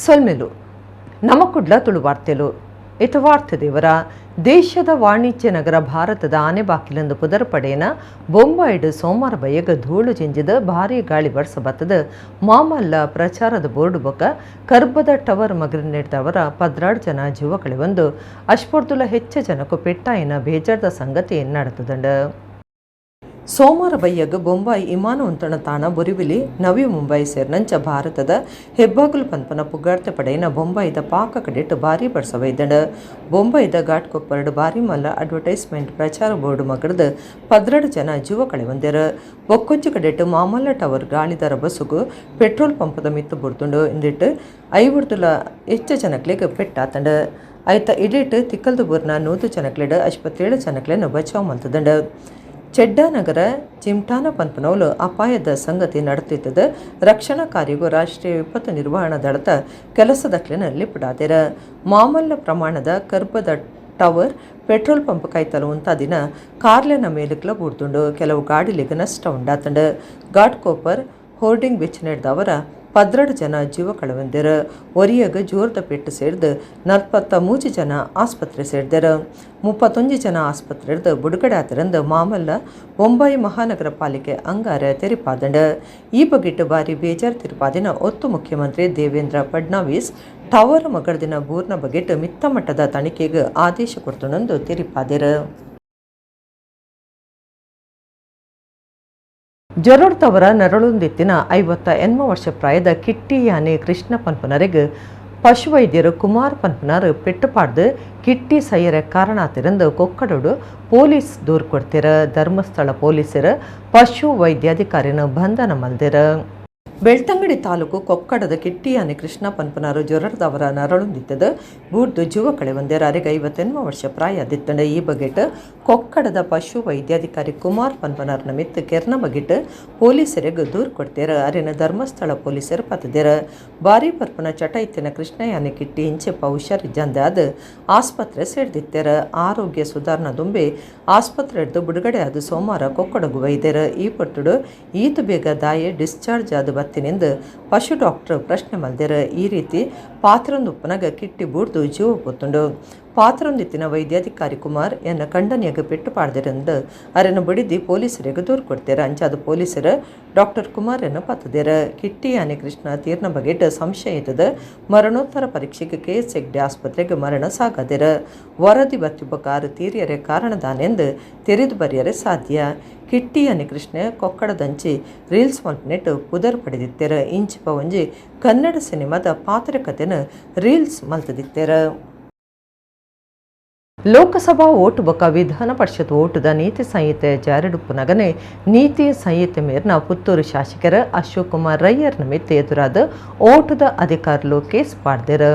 ಸೊಲ್ಮೆಲು ನಮಕುಡ್ಲ ತುಳು ವಾರ್ತೆಲು ಇತ ವಾರ್ತೆ ದೇವರ ದೇಶದ ವಾಣಿಜ್ಯ ನಗರ ಭಾರತದ ಆನೆಬಾಕಿಲೆಂದು ಪುದರ್ ಪಡೆಯನ ಬೊಂಬಾಯಿಡ್ ಸೋಮವಾರ ಬಯ್ಯಗ್ ಧೂಳು ಜಿಂಜಿದ ಭಾರೀ ಗಾಳಿ ಬರ್ಸ ಬತ್ತದ ಮಾಮಲ್ಲ ಪ್ರಚಾರದ ಬೋರ್ಡ್ ಬೊಕ್ಕ ಕರ್ಬದ ಟವರ್ ಮಗರಿನೆಡ್ದವರ 12 ಜನ ಜೀವ ಒಂದು ಅಶ್ಪೊರ್ದುಲ ಹೆಚ್ಚ ಜನಕ್ಕೂ ಪೆಟ್ಟಾಯಿನ ಬೇಜಾರ್ದ ಸಂಗತಿ ನಡೆತದಂಡ. ಸೋಮವಾರ ಬಯ್ಯಗ್ ಬೊಂಬಾಯಿ ಇಮಾನ ಉಂತಣ ತಾಣ ಬೊರಿವಿಲಿ ನವಿ ಮುಂಬೈ ಸೇರಿನಂಚ ಭಾರತದ ಹೆಬ್ಬಾಗುಲು ಪನ್ಪನ ಪುಗಾರ್ತೆ ಪಡೆಯಿನ ಬೊಂಬಾಯಿದ ಪಾಕ ಕಡೆಟ್ ಭಾರಿ ಬರ್ಸವೈದಂಡ. ಬೊಂಬಾಯಿದ ಘಾಟ್ಕೊಪ್ಪರಡು ಭಾರಿ ಮಲ್ಲ ಅಡ್ವರ್ಟೈಸ್ಮೆಂಟ್ ಪ್ರಚಾರ ಬೋರ್ಡ್ ಮಗಡ್ದು 12 ಜನ ಜೀವ ಕಳೆವಂದೆರ್. ಬೊಕ್ಕೊಂಜಿ ಕಡೆಟ್ ಮಾಮಲ್ಲ ಟವರ್ ಗಾಳಿದರ ಬಸ್ಸುಗು ಪೆಟ್ರೋಲ್ ಪಂಪದ ಮಿತ್ತು ಬುಡ್ದುಂಡು. ಇಂದಿಟ್ಟು 50 ಹೆಚ್ಚ ಜನಕ್ಲೆಗ್ ಪೆಟ್ಟಾತಂಡು. ಐತ ಇಡೀಟ್ ತಿಕ್ಕಲ್ದು ಬೂರ್ನ 100 ಜನಕ್ಲೆಡ್ 57 ಜನಕ್ಲೆನ್ ಬಚಾವ್ ಮಲ್ತದಂಡು. ಚೆಡ್ಡಾನಗರ ಚಿಮ್ಟಾನ ಪನ್ಪನೌಲು ಅಪಾಯದ ಸಂಗತಿ ನಡೆತಿದ್ದದ ರಕ್ಷಣಾ ಕಾರ್ಯಗೂ ರಾಷ್ಟ್ರೀಯ ವಿಪತ್ತು ನಿರ್ವಹಣಾ ದಳದ ಕೆಲಸದಕ್ಲೆನ ಲಿಪುಡಾದೆರ. ಮಾಮಲ್ಲ ಪ್ರಮಾಣದ ಕರ್ಬದ ಟವರ್ ಪೆಟ್ರೋಲ್ ಪಂಪ್ ಕೈತಲು ಉಂತಾದಿನ ಕಾರ್ಲೆನ ಮೇಲುಕ್ಲ ಬೂರ್ದುಂಡು. ಕೆಲವು ಗಾಡಿಲಿಗೆ ನಷ್ಟ ಉಂಡಾತಂಡು. ಘಾಟ್ಕೋಪರ್ ಹೋರ್ಡಿಂಗ್ ಬೆಚ್ಚನೆಡ್ದವರ 12 ಜನ ಜೀವ ಕಳವಂದೆರ್. ಒರಿಯಗ್ ಜೋರ್ದ ಪೆಟ್ಟು ಸೇರ್ದು 43 ಜನ ಆಸ್ಪತ್ರೆ ಸೇರ್ದೆರ್. 31 ಜನ ಆಸ್ಪತ್ರೆರ್ದು ಬುಡುಗಡೆ ಆತರಂದು ಮಾಮಲ್ಲ ಬೊಂಬಾಯಿ ಮಹಾನಗರ ಪಾಲಿಕೆ ಅಂಗಾರ ತೆರಿಪಾದಂಡ. ಈ ಬಗೆಟ್ ಬಾರಿ ಬೇಜಾರ್ ತಿರುಪಾದಿನ ಒತ್ತು ಮುಖ್ಯಮಂತ್ರಿ ದೇವೇಂದ್ರ ಫಡ್ನವೀಸ್ ಟವರ್ ಮಗರ್ದಿನ ಬೂರ್ನ ಬಗೆಟ್ ಮಿತ್ತ ಮಟ್ಟದ ತನಿಖೆಗೆ ಆದೇಶ ಕೊಡ್ತುಂಡು ತೆರಿಪಾದೆರ್. ಜೊರಡ್ತವರ ನರಳುಂದಿತ್ತಿನ 58 ವರ್ಷ ಪ್ರಾಯದ ಕಿಟ್ಟಿ ಯಾನೆ ಕೃಷ್ಣ ಪನ್ಪನರಿಗೆ ಪಶುವೈದ್ಯರು ಕುಮಾರ್ ಪನ್ಪನರ್ ಪೆಟ್ಟುಪಾಡ್ದು ಕಿಟ್ಟಿ ಸೈಯರ ಕಾರಣಾತಿರಂದು ಕೊಕ್ಕಡೋಡು ಪೊಲೀಸ್ ದೂರು ಕೊಡ್ತಿರ. ಧರ್ಮಸ್ಥಳ ಪೊಲೀಸರು ಪಶು ವೈದ್ಯಾಧಿಕಾರಿನ ಬಂಧನ ಮಲ್ದಿರ. ಬೆಳ್ತಂಗಡಿ ತಾಲೂಕು ಕೊಕ್ಕಡದ ಕಿಟ್ಟಿಯಾನೆ ಕೃಷ್ಣ ಪನ್ಪನಾರು ಜೊರಡ್ದವರ ನರಳುಂದಿತ್ತದ ಬೂರ್ದು ಜೀವ ಕಳೆ ಒಂದೇರ. ಅರೆಗೆ 58 ವರ್ಷ ಪ್ರಾಯ ದಿತ್ತಂಡ. ಈ ಬಗೆಟ್ ಕೊಕ್ಕಡದ ಪಶು ವೈದ್ಯಾಧಿಕಾರಿ ಕುಮಾರ್ ಪನ್ಪನಾರ್ನ ಮಿತ್ತು ಕೆರ್ನ ಬಗೆಟ್ ಪೊಲೀಸರಿಗೆ ದೂರು ಕೊಡ್ತೇರ. ಅರೆನ ಧರ್ಮಸ್ಥಳ ಪೊಲೀಸರು ಪತ್ತದೇರ. ಬಾರಿ ಪರ್ಪನ ಚಟ ಇತ್ತಿನ ಕೃಷ್ಣಯಾನೆ ಕಿಟ್ಟಿ ಇಂಚೆಪ್ಪ ಹುಷಾರಿಜ್ಜಂದೆ ಅದು ಆಸ್ಪತ್ರೆ ಸೇರ್ದಿತ್ತೇರ. ಆರೋಗ್ಯ ಸುಧಾರಣಾ ದುಂಬೆ ಆಸ್ಪತ್ರೆ ಹಿಡ್ದು ಬಿಡುಗಡೆ ಆದ ಸೋಮವಾರ ಕೊಕ್ಕಡಗು ವೈದ್ಯರ. ಈ ಪೊರ್ತುಡು ಈತ ಬೇಗ ದಾಯೆ ಡಿಸ್ಚಾರ್ಜ್ ಆದ ಬತ್ತಿನಿಂದ ಪಶು ಡಾಕ್ಟರ್ ಪ್ರಶ್ನೆ ಮಲ್ದೆರ. ಈ ರೀತಿ ಪಾತ್ರೊಂದುಪ್ಪನಗ ಕಿಟ್ಟಿ ಬೂಡ್ದು ಜೀವ ಪೊತ್ತುಂಡು. ಪಾತ್ರೊಂದಿತ್ತಿನ ವೈದ್ಯಾಧಿಕಾರಿ ಕುಮಾರ್ ಎನ್ನ ಖಂಡನೆಯಾಗ ಪೆಟ್ಟು ಪಾಡ್ದಿರಂದು ಅರೆನ ಬಡಿದಿ ಪೊಲೀಸರಿಗೆ ದೂರು ಕೊಡ್ತೇರ. ಅಂಚಾದ ಪೊಲೀಸರು ಡಾಕ್ಟರ್ ಕುಮಾರ್ ಎನ್ನು ಪತ್ತದೇರ. ಕಿಟ್ಟಿ ಯಾನೆ ಕೃಷ್ಣ ತೀರ್ನ ಬಗೆಟ್ ಸಂಶಯ ಇದ್ದದ ಮರಣೋತ್ತರ ಪರೀಕ್ಷೆಗೆ ಕೆ ಎಸ್ ಹೆಗ್ಡೆ ಆಸ್ಪತ್ರೆಗೆ ಮರಣ ಸಾಗದಿರ. ವರದಿ ಬತ್ತಿಬ್ಬ ತೀರಿಯರೆ ಕಾರಣದಾನೆಂದು ತೆರೆದು ಬರೆಯರೆ ಸಾಧ್ಯ. ಕಿಟ್ಟಿ ಯಾನೆ ಕೃಷ್ಣ ಕೊಕ್ಕಡದಂಚಿ ರೀಲ್ಸ್ ಮಲ್ಪನೆಟ್ ಪುದರ್ ಪಡೆದಿತ್ತೆರ. ಇಂಚಿಪ ಒಂಜಿ ಕನ್ನಡ ಸಿನಿಮಾದ ಪಾತ್ರಕತೆನ ರೀಲ್ಸ್ ಮಲ್ತದಿತ್ತೆರ. ಲೋಕಸಭಾ ಓಟು ಬೊಕ್ಕ ವಿಧಾನ ಪರಿಷತ್ ಓಟುದ ನೀತಿ ಸಂಹಿತೆ ಜಾರಿಡುಪ್ಪುನಗನೆ ನೀತಿ ಸಂಹಿತೆ ಮೇರ್ನ ಪುತ್ತೂರು ಶಾಸಕರ ಅಶೋಕ್ ಕುಮಾರ್ ರೈಯರ್ನ ಮಿತ್ತು ಎದುರಾದ ಓಟುದ ಅಧಿಕಾರಿಲು ಕೇಸ್ ಪಾಡ್ದೆರ್.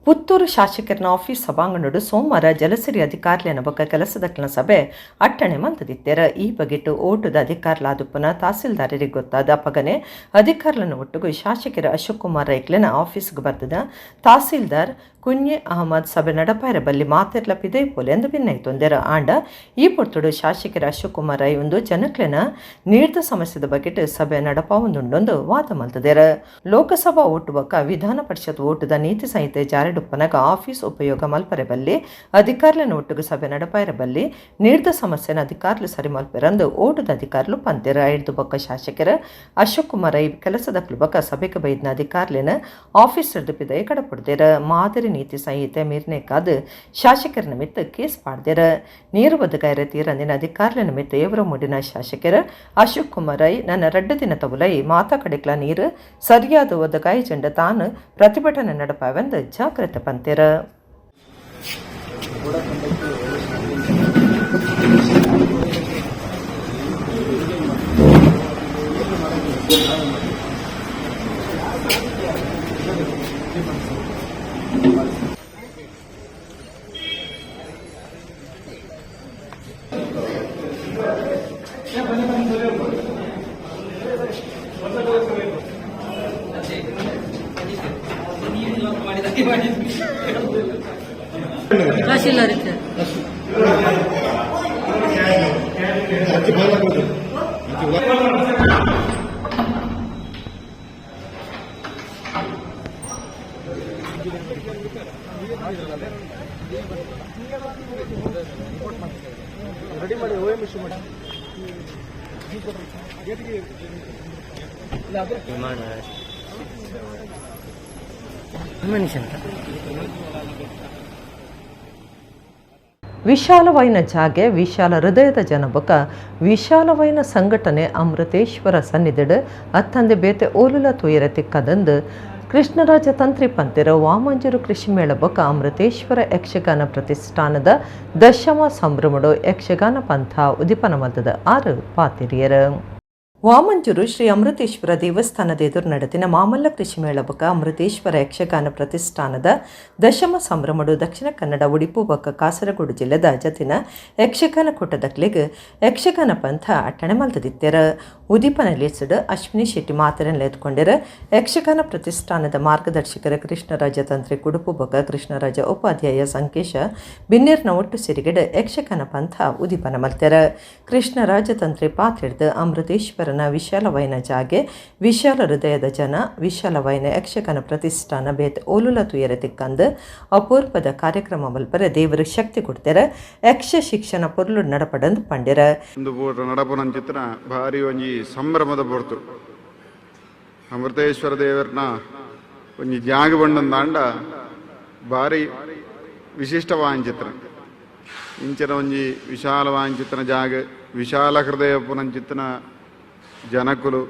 ಪುತ್ತೂರು ಶಾಸಕರನ ಆಫೀಸ್ ಸಭಾಂಗಣಡು ಸೋಮವಾರ ಜಲಸಿರಿ ಅಧಿಕಾರಿಲೆನ ಬೊಕ್ಕ ಕೆಲಸದಕ್ಲೆನ ಸಭೆ ಅಟ್ಟಣೆ ಮಲ್ತದಿತ್ತೆರ್. ಈ ಬಗೆಟ್ ಓಟುದ ಅಧಿಕಾರಿಲಾದುಪ್ಪುನ ತಹಸೀಲ್ದಾರರಿಗೆ ಗೊತ್ತಾದ ಅಪಗನೆ ಅಧಿಕಾರಿలను ಒಟ್ಟುಗು ಶಾಸಕರ ಅಶೋಕ್ ಕುಮಾರ್ ರೈಕ್ಲೆನ ಆಫೀಸ್ಗೆ ಬರ್ತದ ತಹಸೀಲ್ದಾರ್ ಕುನ್ಯೆ ಅಹಮದ್ ಸಭೆ ನಡಪಾಯರ ಬಲ್ಲಿ ಮಾತೆರ್ಲ ಪಿದೈ ಪೋಲೆ ಎಂದು ಭಿನ್ನೈತೊಂದೆರ್. ಆಂಡ ಈ ಪೊರ್ತುಡು ಶಾಸಕರ ಅಶೋಕ್ ಕುಮಾರ್ ರೈ ಒಂದು ಜನಕ್ಲೆನ ನೀರ್ದ ಸಮಸ್ಯೆದ ಬಗೆಟ್ ಸಭೆ ನಡಪಾವೊಂದುಂಡೊಂದು ವಾದ ಮಲ್ತದೆರ್. ಲೋಕಸಭಾ ಓಟು ಬೊಕ್ಕ ವಿಧಾನ ಪರಿಷತ್ ಓಟುದ ನೀತಿ ಸಂಹಿತೆ ಜಾರಿಡುಪ್ಪನಗ ಆಫೀಸ್ ಉಪಯೋಗ ಮಲ್ಪರೆ ಬಲ್ಲಿ, ಅಧಿಕಾರಿಲೆನ ಒಟ್ಟುಗು ಸಭೆ ನಡಪಾಯರ ಬಲ್ಲಿ, ನೀರ್ದ ಸಮಸ್ಯೆನ ಅಧಿಕಾರಿಲು ಸರಿ ಮಲ್ಪೆರಂದು ಓಟುದ ಅಧಿಕಾರಿಲು ಪಂತೆರ್. ಐಡ್ದು ಬೊಕ್ಕ ಶಾಸಕರ ಅಶೋಕ್ ಕುಮಾರ್ ರೈ ಕೆಲಸದಕ್ಲು ಬೊಕ್ಕ ಸಭೆಗೆ ಬೈದ್ನ ಅಧಿಕಾರಿಲೆನ ಆಫೀಸ್ ಪಿದೈ ಕಡಪುಡ್ದೆರ್. ಮಾದರಿ ನೀತಿ ಸಂಹಿತೆ ಮೀರ್ನೇಕಾದ್ ಶಾಸಕರ ನಿಮಿತ್ತ ಕೇಸ್ ಪಾಡ್ದೆರ್. ನೀರು ಬದುಕಾಯರ ತೀರಂದಿನ ಅಧಿಕಾರಿల ನಿಮಿತ್ತ ಏವರ ಮೂಡಿನ ಶಾಸಕರ ಅಶೋಕ್ ಕುಮಾರ್ ರೈ ನನ್ನ ರಡ್ಡು ದಿನ ತವುಲೈ ಮಾತಾ ಕಡೆಕ್ಲ ನೀರು ಸರಿಯಾದ ಒದಗಾಯಿ ಜಂಡ ತಾನು ಪ್ರತಿಭಟನೆ ನಡಪಾವೆಂದು ಜಾಗ್ರತೆ ಪಂತೆರ್. ತಹಶೀಲ್ದಾರ್. ವಿಶಾಲವಾಯಿನ ಜಾಗೆ ವಿಶಾಲ ಹೃದಯದ ಜನಬಕ ವಿಶಾಲವಾಯಿನ ಸಂಘಟನೆ ಅಮೃತೇಶ್ವರ ಸನ್ನಿಧಿಡ್ ಅತ್ತಂದೆ ಬೇತೆ ಓಲುಲ ತೂಯರೆ ತಿಕ್ಕದಂದು ಕೃಷ್ಣರಾಜ ತಂತ್ರಿ ಪಂತೆರ ವಾಮಂಜೂರು ಕೃಷಿ ಮೇಳ ಬೊಕ ಅಮೃತೇಶ್ವರ ಯಕ್ಷಗಾನ ಪ್ರತಿಷ್ಠಾನದ ದಶಮ ಸಂಭ್ರಮಡು ಯಕ್ಷಗಾನ ಪಂಥ ಉದಿಪನ ಮಲ್ತದ ಆರು ಪಾತಿರಿಯರು. ವಾಮಂಜೂರು ಶ್ರೀ ಅಮೃತೇಶ್ವರ ದೇವಸ್ಥಾನದ ಎದುರು ನಡೆದಿನ ಮಾಮಲ್ಲ ಕೃಷಿ ಮೇಳ ಬೊಕ ಅಮೃತೇಶ್ವರ ಯಕ್ಷಗಾನ ಪ್ರತಿಷ್ಠಾನದ ದಶಮ ಸಂಭ್ರಮಡು ದಕ್ಷಿಣ ಕನ್ನಡ, ಉಡುಪು ಬೊಕ ಕಾಸರಗೋಡು ಜಿಲ್ಲೆದ ಜತಿನ ಯಕ್ಷಗಾನ ಕೂಟದಕ್ಲೆಗ್ ಯಕ್ಷಗಾನ ಪಂಥ ಅಟ್ಟಣೆ ಮಲ್ತದಿತ್ತೆರ್. ಉದಿಪನ ಲೇಸ್ಡ್ ಅಶ್ವಿನಿ ಶೆಟ್ಟಿ ಮಾತೆರೆನ್ ಲೆತ್ಕೊಂಡಿರು. ಯಕ್ಷಗಾನ ಪ್ರತಿಷ್ಠಾನದ ಮಾರ್ಗದರ್ಶಕರ ಕೃಷ್ಣರಾಜ ತಂತ್ರಿ ಕುಡುಪು ಬೊಕ ಕೃಷ್ಣರಾಜ ಉಪಾಧ್ಯಾಯ ಸಂಕೇಶ ಬಿನ್ನೇರ್ನ ಒಟ್ಟು ಸಿರಿಗೆಡ್ ಯಕ್ಷಗಾನ ಪಂಥ ಉದಿಪನ ಮಲ್ತೆರ್. ಕೃಷ್ಣರಾಜ ತಂತ್ರಿ ಪಾತ್ರೆಡ್ದ್ ಅಮೃತೇಶ್ವರನ ವಿಶಾಲವೈನ ಜಾಗೆ, ವಿಶಾಲ ಹೃದಯದ ಜನ, ವಿಶಾಲವೈನ ಯಕ್ಷಗಾನ ಪ್ರತಿಷ್ಠಾನ ಬೇತ್ ಓಲುಲ ತುಯರೆ ತಿಕ್ಕಂದು ಅಪೂರ್ವದ ಕಾರ್ಯಕ್ರಮ ಮಲ್ಪರೆ ದೇವರು ಶಕ್ತಿ ಕೊಡ್ತಾರೆ, ಯಕ್ಷ ಶಿಕ್ಷಣ ಪೊರ್ಲು ನಡಪಡಂದು ಪಂಡೆರ. ಒಂದು ಪೂರ ನಡಪುನಂಚಿತ್ತಿನ ಭಾರಿ ಒಂಜಿ ಸಂಭ್ರಮದ ಪೊರ್ತು. ಅಮೃತೇಶ್ವರ ದೇವರನ ಒಂಜಿ ಜಾಗ ಬಂಡಂದಾಂಡ ಭಾರಿ ವಿಶಿಷ್ಟವಾಂಚಿತ್ರ. ಇಂಚಿನ ಒಂಜಿ ವಿಶಾಲವಾಂಚಿತ್ತಿನ ಜಾಗ, ವಿಶಾಲ ಹೃದಯ ಪುನಂಚಿತ್ತಿನ ಜನಕುಲು,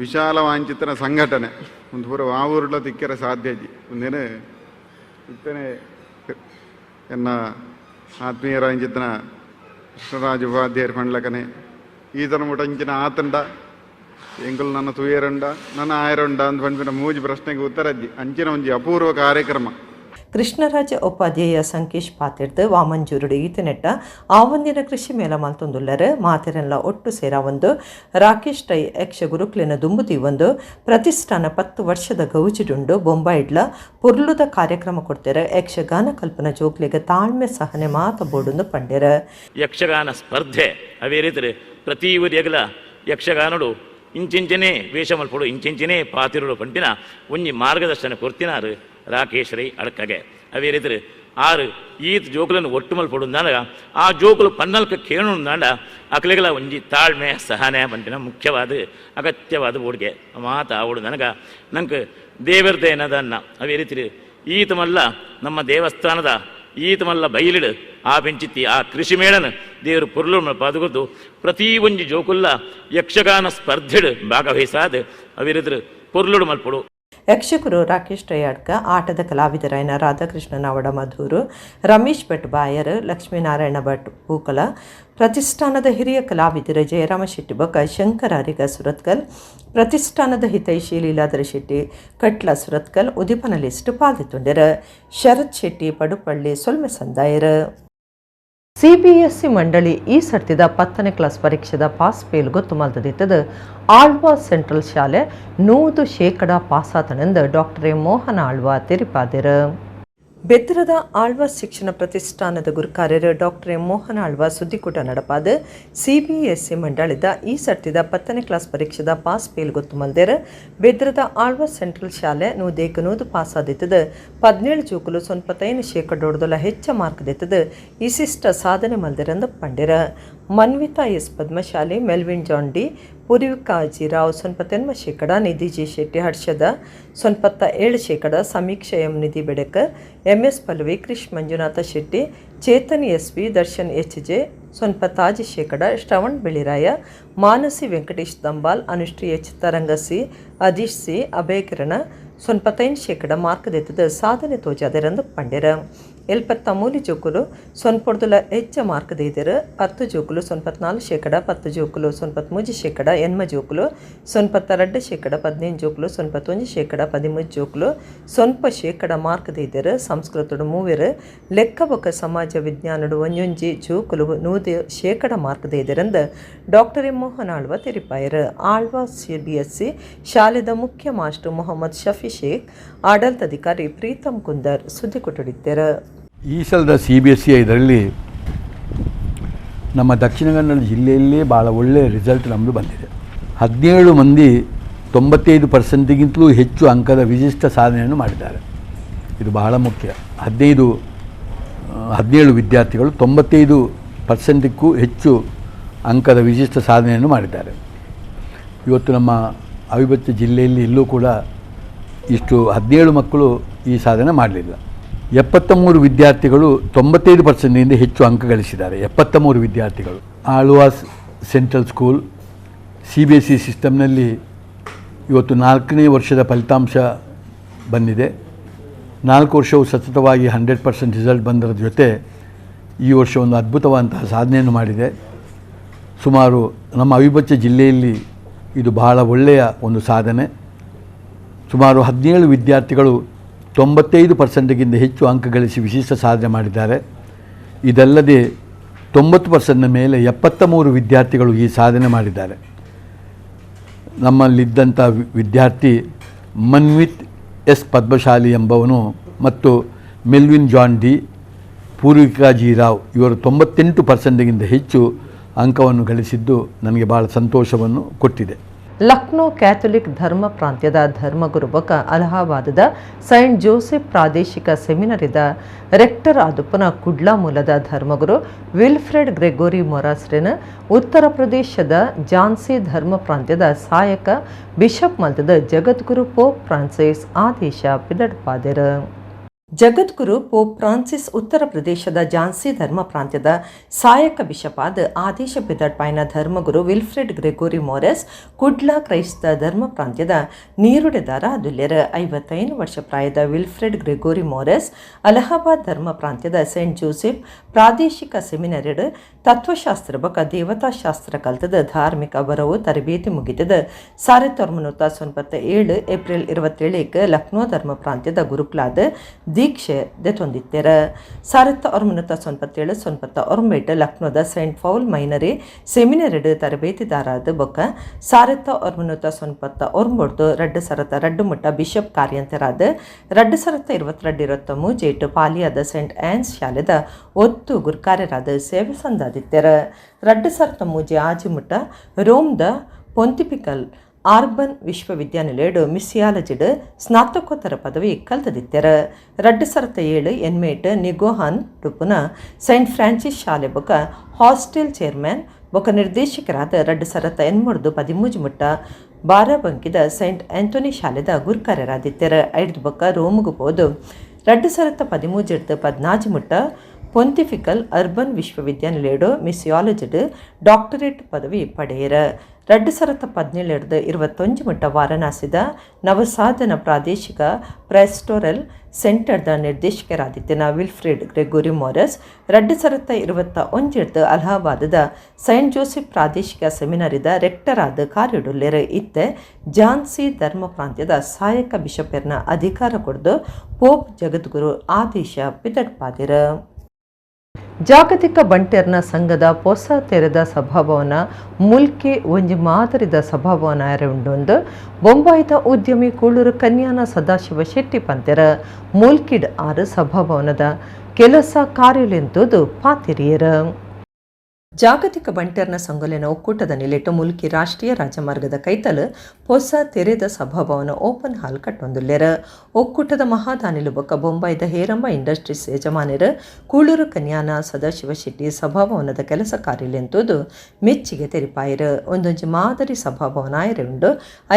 ವಿಶಾಲವಾಂಚಿತ್ತಿನ ಸಂಘಟನೆ ಒಂದು ಪೂರ ವಾವೂರುಡ್ಲ ತಿಕ್ಕರೆ ಸಾಧ್ಯ ಇಜ್ಜಿ. ಒಂದೇನೆ ಇತ್ತನೆ ಎನ್ನ ಆತ್ಮೀಯರಾಂಚಿತ್ತಿನ ಕೃಷ್ಣರಾಜ ಉಪಾಧ್ಯಾಯರು ಪಂಡ್ಲಕನೆ ಈತನ ಮುಟ ಇಂಚಿನ ಆತಂಡ ಎಂಕುಲು ನನ್ನ ತುಯರುಂಡ ನನ್ನ ಆಯರುಂಡ ಅಂದ್ ಪನ್ಪಿನ ಮೂಜಿ ಪ್ರಶ್ನೆಗೆ ಉತ್ತರ ಅಜ್ಜಿ. ಅಂಚಿನ ಒಂಜಿ ಅಪೂರ್ವ ಕಾರ್ಯಕ್ರಮ. ಕೃಷ್ಣರಾಜ ಉಪಾಧ್ಯಾಯ ಸಂಕೇಶ್ ಪಾತಿರ್ದು ವಾಮಂಜೂರುಡು ಈತನೆಟ್ಟ ಆವಂದಿನ ಕೃಷಿ ಮೇಳ ಮಲ್ತೊಂದುಲ್ಲರು. ಮಾತೆರೆಲ್ಲ ಒಟ್ಟು ಸೇರಾವೊಂದು ರಾಕೇಶ್ ರೈ ಯಕ್ಷ ಗುರುಕ್ಲೆನ ದುಂಬುದಿ ಒಂದು ಪ್ರತಿಷ್ಠಾನ 10 ವರ್ಷದ ಗೌಜಿಡುಂಡು. ಬೊಂಬಾಯಿಡ್ಲ ಪೊರ್ಲುದ ಕಾರ್ಯಕ್ರಮ ಕೊಡ್ತಾರೆ. ಯಕ್ಷಗಾನ ಕಲ್ಪನಾ ಜೋಕ್ಲೆಗ್ ತಾಳ್ಮೆ ಸಹನೆ ಮಾತ ಬೋಡುಂದು ಪಂಡೆರ. ಯಕ್ಷಗಾನ ಸ್ಪರ್ಧೆ ಅವೇ ರೀತಿ ಪ್ರತಿ ಊರಿಗಲ ಯಕ್ಷಗಾನಡು ಇಂಚಿಂಚನೆ ವೇಷ ಮಲ್ಪಡು, ಇಂಚಿಂಚನೆ ಪಾತಿರುಡು ಪಂಪಿನ ಒಂಜಿ ಮಾರ್ಗದರ್ಶನ ಕೊರ್ತಿನಾರು ರಾಕೇಶ್ ರೈ ಅಡಕಗೆ. ಅವೇ ರೀತಿ ಆರು ಈತ್ ಜೋಕುలను ಒಟ್ಟು ಮಲ್ಪಡು. ಆ ಜೋಕುಲು ಪನ್ನಲ್ಕ ಕೇಣುಂದಾಂಡ ಅಕ್ಲೆಗಳ ಒಂಜಿ ತಾಳ್ಮೆ ಸಹನೆ ಪಂಪಿನ ಮುಖ್ಯವಾದ ಅಗತ್ಯವಾದ ಬೋಡ್ಗೆ ಮಾತ ಆವಡು. ನನಗ ನಂಗೆ ದೇವರದೇನದನ್ನ ಅವೇ ರೀತಿ ಈತ ಮಲ್ಲ ನಮ್ಮ ದೇವಸ್ಥಾನದ ಈತ ಮಲ್ಲ ಬೈಲಿಡು ಆ ಬೆಂಚಿತ್ತಿ ಆ ಕೃಷಿ ಮೇಳನ ದೇವರು ಪೊರ್ಲು ಪದುಗುದು ಪ್ರತಿ ಒಂಜಿ ಜೋಕುಲ್ಲ ಯಕ್ಷಗಾನ ಸ್ಪರ್ಧೆಡು ಭಾಗವಹಿಸಾದ ಅವಿರಿದ್ರು ಪೊರ್ಲುಡು ಮಲ್ಪಡು. ಯಕ್ಷಗುರು ರಾಕೇಶ್ ರೈ ಅಡ್ಕ, ಆಟದ ಕಲಾವಿದರಾಯನ ರಾಧಾಕೃಷ್ಣ ನಾವಡ ಮಧೂರು, ರಮೇಶ್ ಭಟ್ ಬಾಯರ್, ಲಕ್ಷ್ಮೀನಾರಾಯಣ ಭಟ್ ಪೂಕಲ, ಪ್ರತಿಷ್ಠಾನದ ಹಿರಿಯ ಕಲಾವಿದರು ಜಯರಾಮ ಶೆಟ್ಟಿ ಬೊಕ ಶಂಕರ ಅರಿಗ ಸುರತ್ಕಲ್, ಪ್ರತಿಷ್ಠಾನದ ಹಿತೈಷಿ ಲೀಲಾಧರ ಶೆಟ್ಟಿ ಕಟ್ಲ ಸುರತ್ಕಲ್ ಉದಿಪನ ಲಿಸ್ಟ್ ಪಾಲ್ದಿತ್ತುಂಡೆರ್. ಶರತ್ ಶೆಟ್ಟಿ ಪಡುಪಳ್ಳಿ ಸೊಲ್ಮೆ ಸಂದಾಯರ್. ಸಿಬಿಎಸ್ಇ ಮಂಡಳಿ ಈ ಸರ್ತಿದ 10ನೇ ಕ್ಲಾಸ್ ಪರೀಕ್ಷೆದ ಪಾಸ್ ಫೇಲ್ ಗೊತ್ತು ಮಲ್ತದಿತ್ತದು ಆಳ್ವಾ ಸೆಂಟ್ರಲ್ ಶಾಲೆ 100% ಪಾಸಾತನೆಂದು ಡಾಕ್ಟರ್ ಎಂ ಮೋಹನ ಆಳ್ವಾ ತೆರಿಪಾದೆರು. ಬೆದ್ರದ ಆಳ್ವಾಸ್ ಶಿಕ್ಷಣ ಪ್ರತಿಷ್ಠಾನದ ಗುರುಕಾರ್ಯರು ಡಾಕ್ಟರ್ ಎಂ ಮೋಹನ ಆಳ್ವಾ ಸುದ್ದಿಕೂಟ ನಡಪಾದ ಸಿಬಿಎಸ್ಇ ಮಂಡಳಿದ ಈ ಸರ್ತಿದ 10ನೇ ಕ್ಲಾಸ್ ಪರೀಕ್ಷೆದ ಪಾಸ್ ಫೇಲ್ ಗೊತ್ತು ಮಲ್ದೆರ್. ಬೆದ್ರದ ಆಳ್ವಾಸ್ ಸೆಂಟ್ರಲ್ ಶಾಲೆ 100ಕ್ಕೆ 100 ಪಾಸ್ ಆದಿತ್ತದು 17 ಜೋಕುಲು 95 ಶೇಕಡೋಡ್ದೊಲ ಹೆಚ್ಚ ಮಾರ್ಕ್ ದೆತ್ತದು ಇಸಿಷ್ಟ ಸಾಧನೆ ಮಲ್ದೆರೆಂದು ಪಂಡೆರ. Manvitha S Padmashali, Melvin John D, Poorvika G Rao 90%, Nidhi G Shetty Harshada 97%, Sameeksha M, Nidhi Bedekar, M S Pallavi, Krish Manjunatha Shetty, Chetan S V, Darshan H J 96%, Shravan Biliraya, Manasi Venkatesh Dambal, Anushree H, ತರಂಗ C, ಅಧೀಶ್ C, ಅಭಯ ಕಿರಣ 95% mark ದೆತ್ತದ ಸಾಧನೆ ತೋಜಾದೆರೆಂದು ಪಂಡೆರ. 73 ಜೋಕುಲು ಸೊನ್ಪೊಡ್ದುಲ ಹೆಚ್ಚ mark ದೀದೆರ್. 10 ಜೋಕುಲು 94%, 10 ಜೋಕುಲು 93%, 80 ಜೋಕುಲು 92%, 15 ಜೋಕುಲು 91%, 13 ಜೋಕುಲು 0% mark ದೀದೆರ್. ಸಂಸ್ಕೃತಡು ಮೂವೆರ್, ಲೆಕ್ಕ ಬೊಕ ಸಮಾಜ ವಿಜ್ಞಾನಡು ಒಂಜೊಂಜಿ ಜೋಕುಲು 100% ಮಾರ್ಕ್ ದೀದೆರೆಂದು ಡಾಕ್ಟರ್ ಎಂ ಮೋಹನ್ ಆಳ್ವ ತೆರಿಪಾಯರು. ಆಳ್ವಾ ಸಿಬಿಎಸ್ಇ ಶಾಲೆದ ಮುಖ್ಯ ಮಾಸ್ಟರ್ ಮೊಹಮ್ಮದ್ ಶಫಿ ಶೇಖ್, ಆಡಳಿತಾಧಿಕಾರಿ ಪ್ರೀತಂ ಕುಂದರ್ ಸುದ್ದಿ ಕೊಟ್ಟಡಿದ್ದರು. ಈ ಸಲದ ಸಿಬಿಎಸ್ಇ ಇದರಲ್ಲಿ ನಮ್ಮ ದಕ್ಷಿಣ ಕನ್ನಡ ಜಿಲ್ಲೆಯಲ್ಲೇ ಭಾಳ ಒಳ್ಳೆಯ ರಿಸಲ್ಟ್ ನಮ್ಮದು ಬಂದಿದೆ. 17 ಮಂದಿ 95 ಪರ್ಸೆಂಟಿಗಿಂತಲೂ ಹೆಚ್ಚು ಅಂಕದ ವಿಶಿಷ್ಟ ಸಾಧನೆಯನ್ನು ಮಾಡಿದ್ದಾರೆ. ಇದು ಬಹಳ ಮುಖ್ಯ. 17 ವಿದ್ಯಾರ್ಥಿಗಳು 95%ಕ್ಕೂ ಹೆಚ್ಚು ಅಂಕದ ವಿಶಿಷ್ಟ ಸಾಧನೆಯನ್ನು ಮಾಡಿದ್ದಾರೆ. ಇವತ್ತು ನಮ್ಮ ಅವಿಭಕ್ತ ಜಿಲ್ಲೆಯಲ್ಲಿ ಇಲ್ಲೂ ಕೂಡ ಇಷ್ಟು 17 ಮಕ್ಕಳು ಈ ಸಾಧನೆ ಮಾಡಲಿಲ್ಲ. 73 ವಿದ್ಯಾರ್ಥಿಗಳು 95%ನಿಂದ ಹೆಚ್ಚು ಅಂಕ ಗಳಿಸಿದ್ದಾರೆ. 73 ವಿದ್ಯಾರ್ಥಿಗಳು. Alva's central school CBSE ಸಿಸ್ಟಮ್ನಲ್ಲಿ ಇವತ್ತು 4ನೇ ವರ್ಷದ ಫಲಿತಾಂಶ ಬಂದಿದೆ. 4 ವರ್ಷವು ಸತತವಾಗಿ 100% ರಿಸಲ್ಟ್ ಬಂದರ ಜೊತೆ ಈ ವರ್ಷ ಒಂದು ಅದ್ಭುತವಾದಂತಹ ಸಾಧನೆಯನ್ನು ಮಾಡಿದೆ. ಸುಮಾರು ನಮ್ಮ ಅವಿಭಕ್ತ ಜಿಲ್ಲೆಯಲ್ಲಿ ಇದು ಬಹಳ ಒಳ್ಳೆಯ ಒಂದು ಸಾಧನೆ. ಸುಮಾರು 17 ವಿದ್ಯಾರ್ಥಿಗಳು 95%ಗಿಂತ ಹೆಚ್ಚು ಅಂಕ ಗಳಿಸಿ ವಿಶಿಷ್ಟ ಸಾಧನೆ ಮಾಡಿದ್ದಾರೆ. ಇದಲ್ಲದೆ 90%ನ ಮೇಲೆ 73 ವಿದ್ಯಾರ್ಥಿಗಳು ಈ ಸಾಧನೆ ಮಾಡಿದ್ದಾರೆ. ನಮ್ಮಲ್ಲಿದ್ದಂಥ ವಿದ್ಯಾರ್ಥಿ ಮನ್ವಿತ್ ಎಸ್ ಪದ್ಮಶಾಲಿ ಎಂಬವನು ಮತ್ತು Melvin John D, Poorvika G Rao ಇವರು 98%ಗಿಂತ ಹೆಚ್ಚು ಅಂಕವನ್ನು ಗಳಿಸಿದ್ದು ನನಗೆ ಭಾಳ ಸಂತೋಷವನ್ನು ಕೊಟ್ಟಿದೆ. ಲಕ್ನೋ ಕ್ಯಾಥೊಲಿಕ್ ಧರ್ಮ ಪ್ರಾಂತ್ಯದ ಧರ್ಮಗುರು ಬೊಕ ಅಲಹಾಬಾದದ ಸೈಂಟ್ ಜೋಸೆಫ್ ಪ್ರಾದೇಶಿಕ ಸೆಮಿನರಿದ ರೆಕ್ಟರ್ ಆದುಪ್ಪನ ಕುಡ್ಲಾ ಮೂಲದ ಧರ್ಮಗುರು ವಿಲ್ಫ್ರೆಡ್ ಗ್ರೆಗೋರಿ ಮೊರಾಸ್ರೆನ್ ಉತ್ತರ ಪ್ರದೇಶದ ಝಾನ್ಸಿ ಧರ್ಮ ಪ್ರಾಂತ್ಯದ ಸಹಾಯಕ ಬಿಷಪ್ ಮಲ್ತದ ಜಗದ್ಗುರು ಪೋಪ್ ಫ್ರಾನ್ಸಿಸ್ ಆದೇಶ ಪಿದಡ್ಪಾದೆರ್. ಜಗದ್ಗುರು ಪೋಪ್ ಫ್ರಾನ್ಸಿಸ್ ಉತ್ತರ ಪ್ರದೇಶದ ಝಾನ್ಸಿ ಧರ್ಮ ಪ್ರಾಂತ್ಯದ ಸಹಾಯಕ ಬಿಷಪ್ ಆದ ಆದೇಶ ಪಿದಡ್ಪಾಯಿನ ಧರ್ಮಗುರು ವಿಲ್ಫ್ರೆಡ್ ಗ್ರೆಗೋರಿ ಮೋರೆಸ್ ಕುಡ್ಲಾ ಕ್ರೈಸ್ತ ಧರ್ಮ ಪ್ರಾಂತ್ಯದ ನೀರುಡೆದಾರ ಅದುಲ್ಯರ್. 55 ವರ್ಷ ಪ್ರಾಯದ ವಿಲ್ಫ್ರೆಡ್ ಗ್ರೆಗೋರಿ ಮೋರೆಸ್ ಅಲಹಾಬಾದ್ ಧರ್ಮ ಪ್ರಾಂತ್ಯದ ಸೈಂಟ್ ಜೋಸೆಫ್ ಪ್ರಾದೇಶಿಕ ಸೆಮಿನರಿಡ್ ತತ್ವಶಾಸ್ತ್ರ ಬೊಕ ದೇವತಾಶಾಸ್ತ್ರ ಕಲ್ತದ ಧಾರ್ಮಿಕ ಬರವು ತರಬೇತಿ ಮುಗಿತದ. 1997 ಏಪ್ರಿಲ್ 27ಕ್ಕೆ ಲಕ್ನೋ ಧರ್ಮ ಪ್ರಾಂತ್ಯದ ಗುರುಕುಲಾದ ದೀಕ್ಷೆ ದೆತೊಂದಿತ್ತೆರ್. 1997-99 ಲಕ್ನೋದ ಸೈಂಟ್ ಪೌಲ್ ಮೈನರಿ ಸೆಮಿನರಿಡ್ ತರಬೇತಿದಾರಾದ ಬೊಕ್ಕ 1999 2002 ಮುಟ್ಟ ಬಿಷಪ್ ಕಾರ್ಯಂತರಾದ 2022-23 ಪಾಲಿಯಾದ ಸೈಂಟ್ ಆನ್ಸ್ ಶಾಲೆದ ಒತ್ತು ಗುರ್ಕಾರ್ಯರಾದ ಸೇವೆ ಸಂದಾದಿತ್ತೆರ್. 2003-6 ಮುಟ್ಟ ರೋಮ್ದ ಪೊಂತಿಫಿಕಲ್ ಆರ್ಬನ್ ವಿಶ್ವವಿದ್ಯಾನಿಲಯಡ್ ಮಿಸಿಯಾಲಜಿಡ್ ಸ್ನಾತಕೋತ್ತರ ಪದವಿ ಕಲ್ತದಿತ್ತೆರ್. 2007 ಎನ್ಮೇಟ್ ನಿಗೋಹಾನ್ ಡುಪ್ಪುನ ಸೈಂಟ್ ಫ್ರಾನ್ಸಿಸ್ ಶಾಲೆ ಬೊಕ ಹಾಸ್ಟೆಲ್ ಚೇರ್ಮನ್ ಬೊಕ ನಿರ್ದೇಶಕರಾದ 2008-13 ಮುಟ್ಟ ಬಾರಾಬಂಕಿದ ಸೈಂಟ್ ಆಂಥೋನಿ ಶಾಲೆದ ಗುರ್ಕಾರ್ಯರಾದಿತ್ತೆರ್. ಐಡ್ದ್ ಬೊಕ ರೋಮುಗು ಪೋದು 2013-14 ಮುಟ್ಟ ಪೊಂತಿಫಿಕಲ್ ಅರ್ಬನ್ ವಿಶ್ವವಿದ್ಯಾನಿಲಯಡ್ ಮಿಸಿಯಾಲಜಿಡ್ ಡಾಕ್ಟರೇಟ್ ಪದವಿ ಪಡೆಯರ್. 2017-21 ಮುಟ್ಟ ವಾರಣಾಸಿದ ನವಸಾಧನ ಪ್ರಾದೇಶಿಕ ಪ್ಯಾಸ್ಟೋರಲ್ ಸೆಂಟರ್ದ ನಿರ್ದೇಶಕರಾದಿತ್ತಿನ ವಿಲ್ಫ್ರೆಡ್ ಗ್ರೆಗೋರಿ ಮೋರಸ್ 2021 ಅಲಹಾಬಾದದ ಸೈಂಟ್ ಜೋಸೆಫ್ ಪ್ರಾದೇಶಿಕ ಸೆಮಿನರಿದ ರೆಕ್ಟರ್ ಆದ ಕಾರ್ಯಡುಲ್ಲೆರ್. ಇತ್ತೆ ಝಾನ್ಸಿ ಧರ್ಮ ಪ್ರಾಂತ್ಯದ ಸಹಾಯಕ ಬಿಷಪೆರ್ನ ಅಧಿಕಾರ ಕೊಡ್ದು ಪೋಪ್ ಜಗದ್ಗುರು ಆದೇಶ ಪಿದಡ್ಪಾದೆರ್. ಜಾಗತಿಕ ಬಂಟೆರ್ನ ಸಂಘದ ಪೊಸ ತೆರೆದ ಸಭಾಭವನ ಮುಲ್ಕಿ ಒಂಜಿ ಮಾದರಿದ ಸಭಾಭವನ ಉಂಡೊಂದು ಬೊಂಬಾಯಿದ ಉದ್ಯಮಿ ಕೂಳೂರು ಕನ್ಯಾನ ಸದಾಶಿವ ಶೆಟ್ಟಿ ಪಂತೆರ. ಮೂಲ್ಕಿಡ್ ಆರು ಸಭಾಭವನದ ಕೆಲಸ ಕಾರ್ಯಲೆಂತುದು ಪಾತಿರಿಯರ. ಜಾಗತಿಕ ಬಂಟೆರ್ನ ಸಂಗೊಲೆನ ಒಕ್ಕೂಟದ ನಿಲೆಟ್ಟು ಮುಲ್ಕಿ ರಾಷ್ಟ್ರೀಯ ರಾಜಮಾರ್ಗದ ಕೈತಲ್ ಪೊಸ ತೆರೆದ ಸಭಾಭವನ ಓಪನ್ ಹಾಲ್ ಕಟ್ಟೊಂದುಲ್ಲೆರ್. ಒಕ್ಕೂಟದ ಮಹಾದಾನಿಲು ಬೊಕ್ಕ ಬೊಂಬಾಯಿದ ಹೇರಂಬ ಇಂಡಸ್ಟ್ರೀಸ್ ಯಜಮಾನರು ಕೂಳೂರು ಕನ್ಯಾನ ಸದಾಶಿವ ಶೆಟ್ಟಿ ಸಭಾಭವನದ ಕೆಲಸ ಕಾರ್ಯಲೆಂತುದು ಮೆಚ್ಚಿಗೆ ತೆರಿಪಾಯರು. ಒಂದೊಂಜಿ ಮಾದರಿ ಸಭಾಭವನ ಆಯರೆ ಉಂಡು.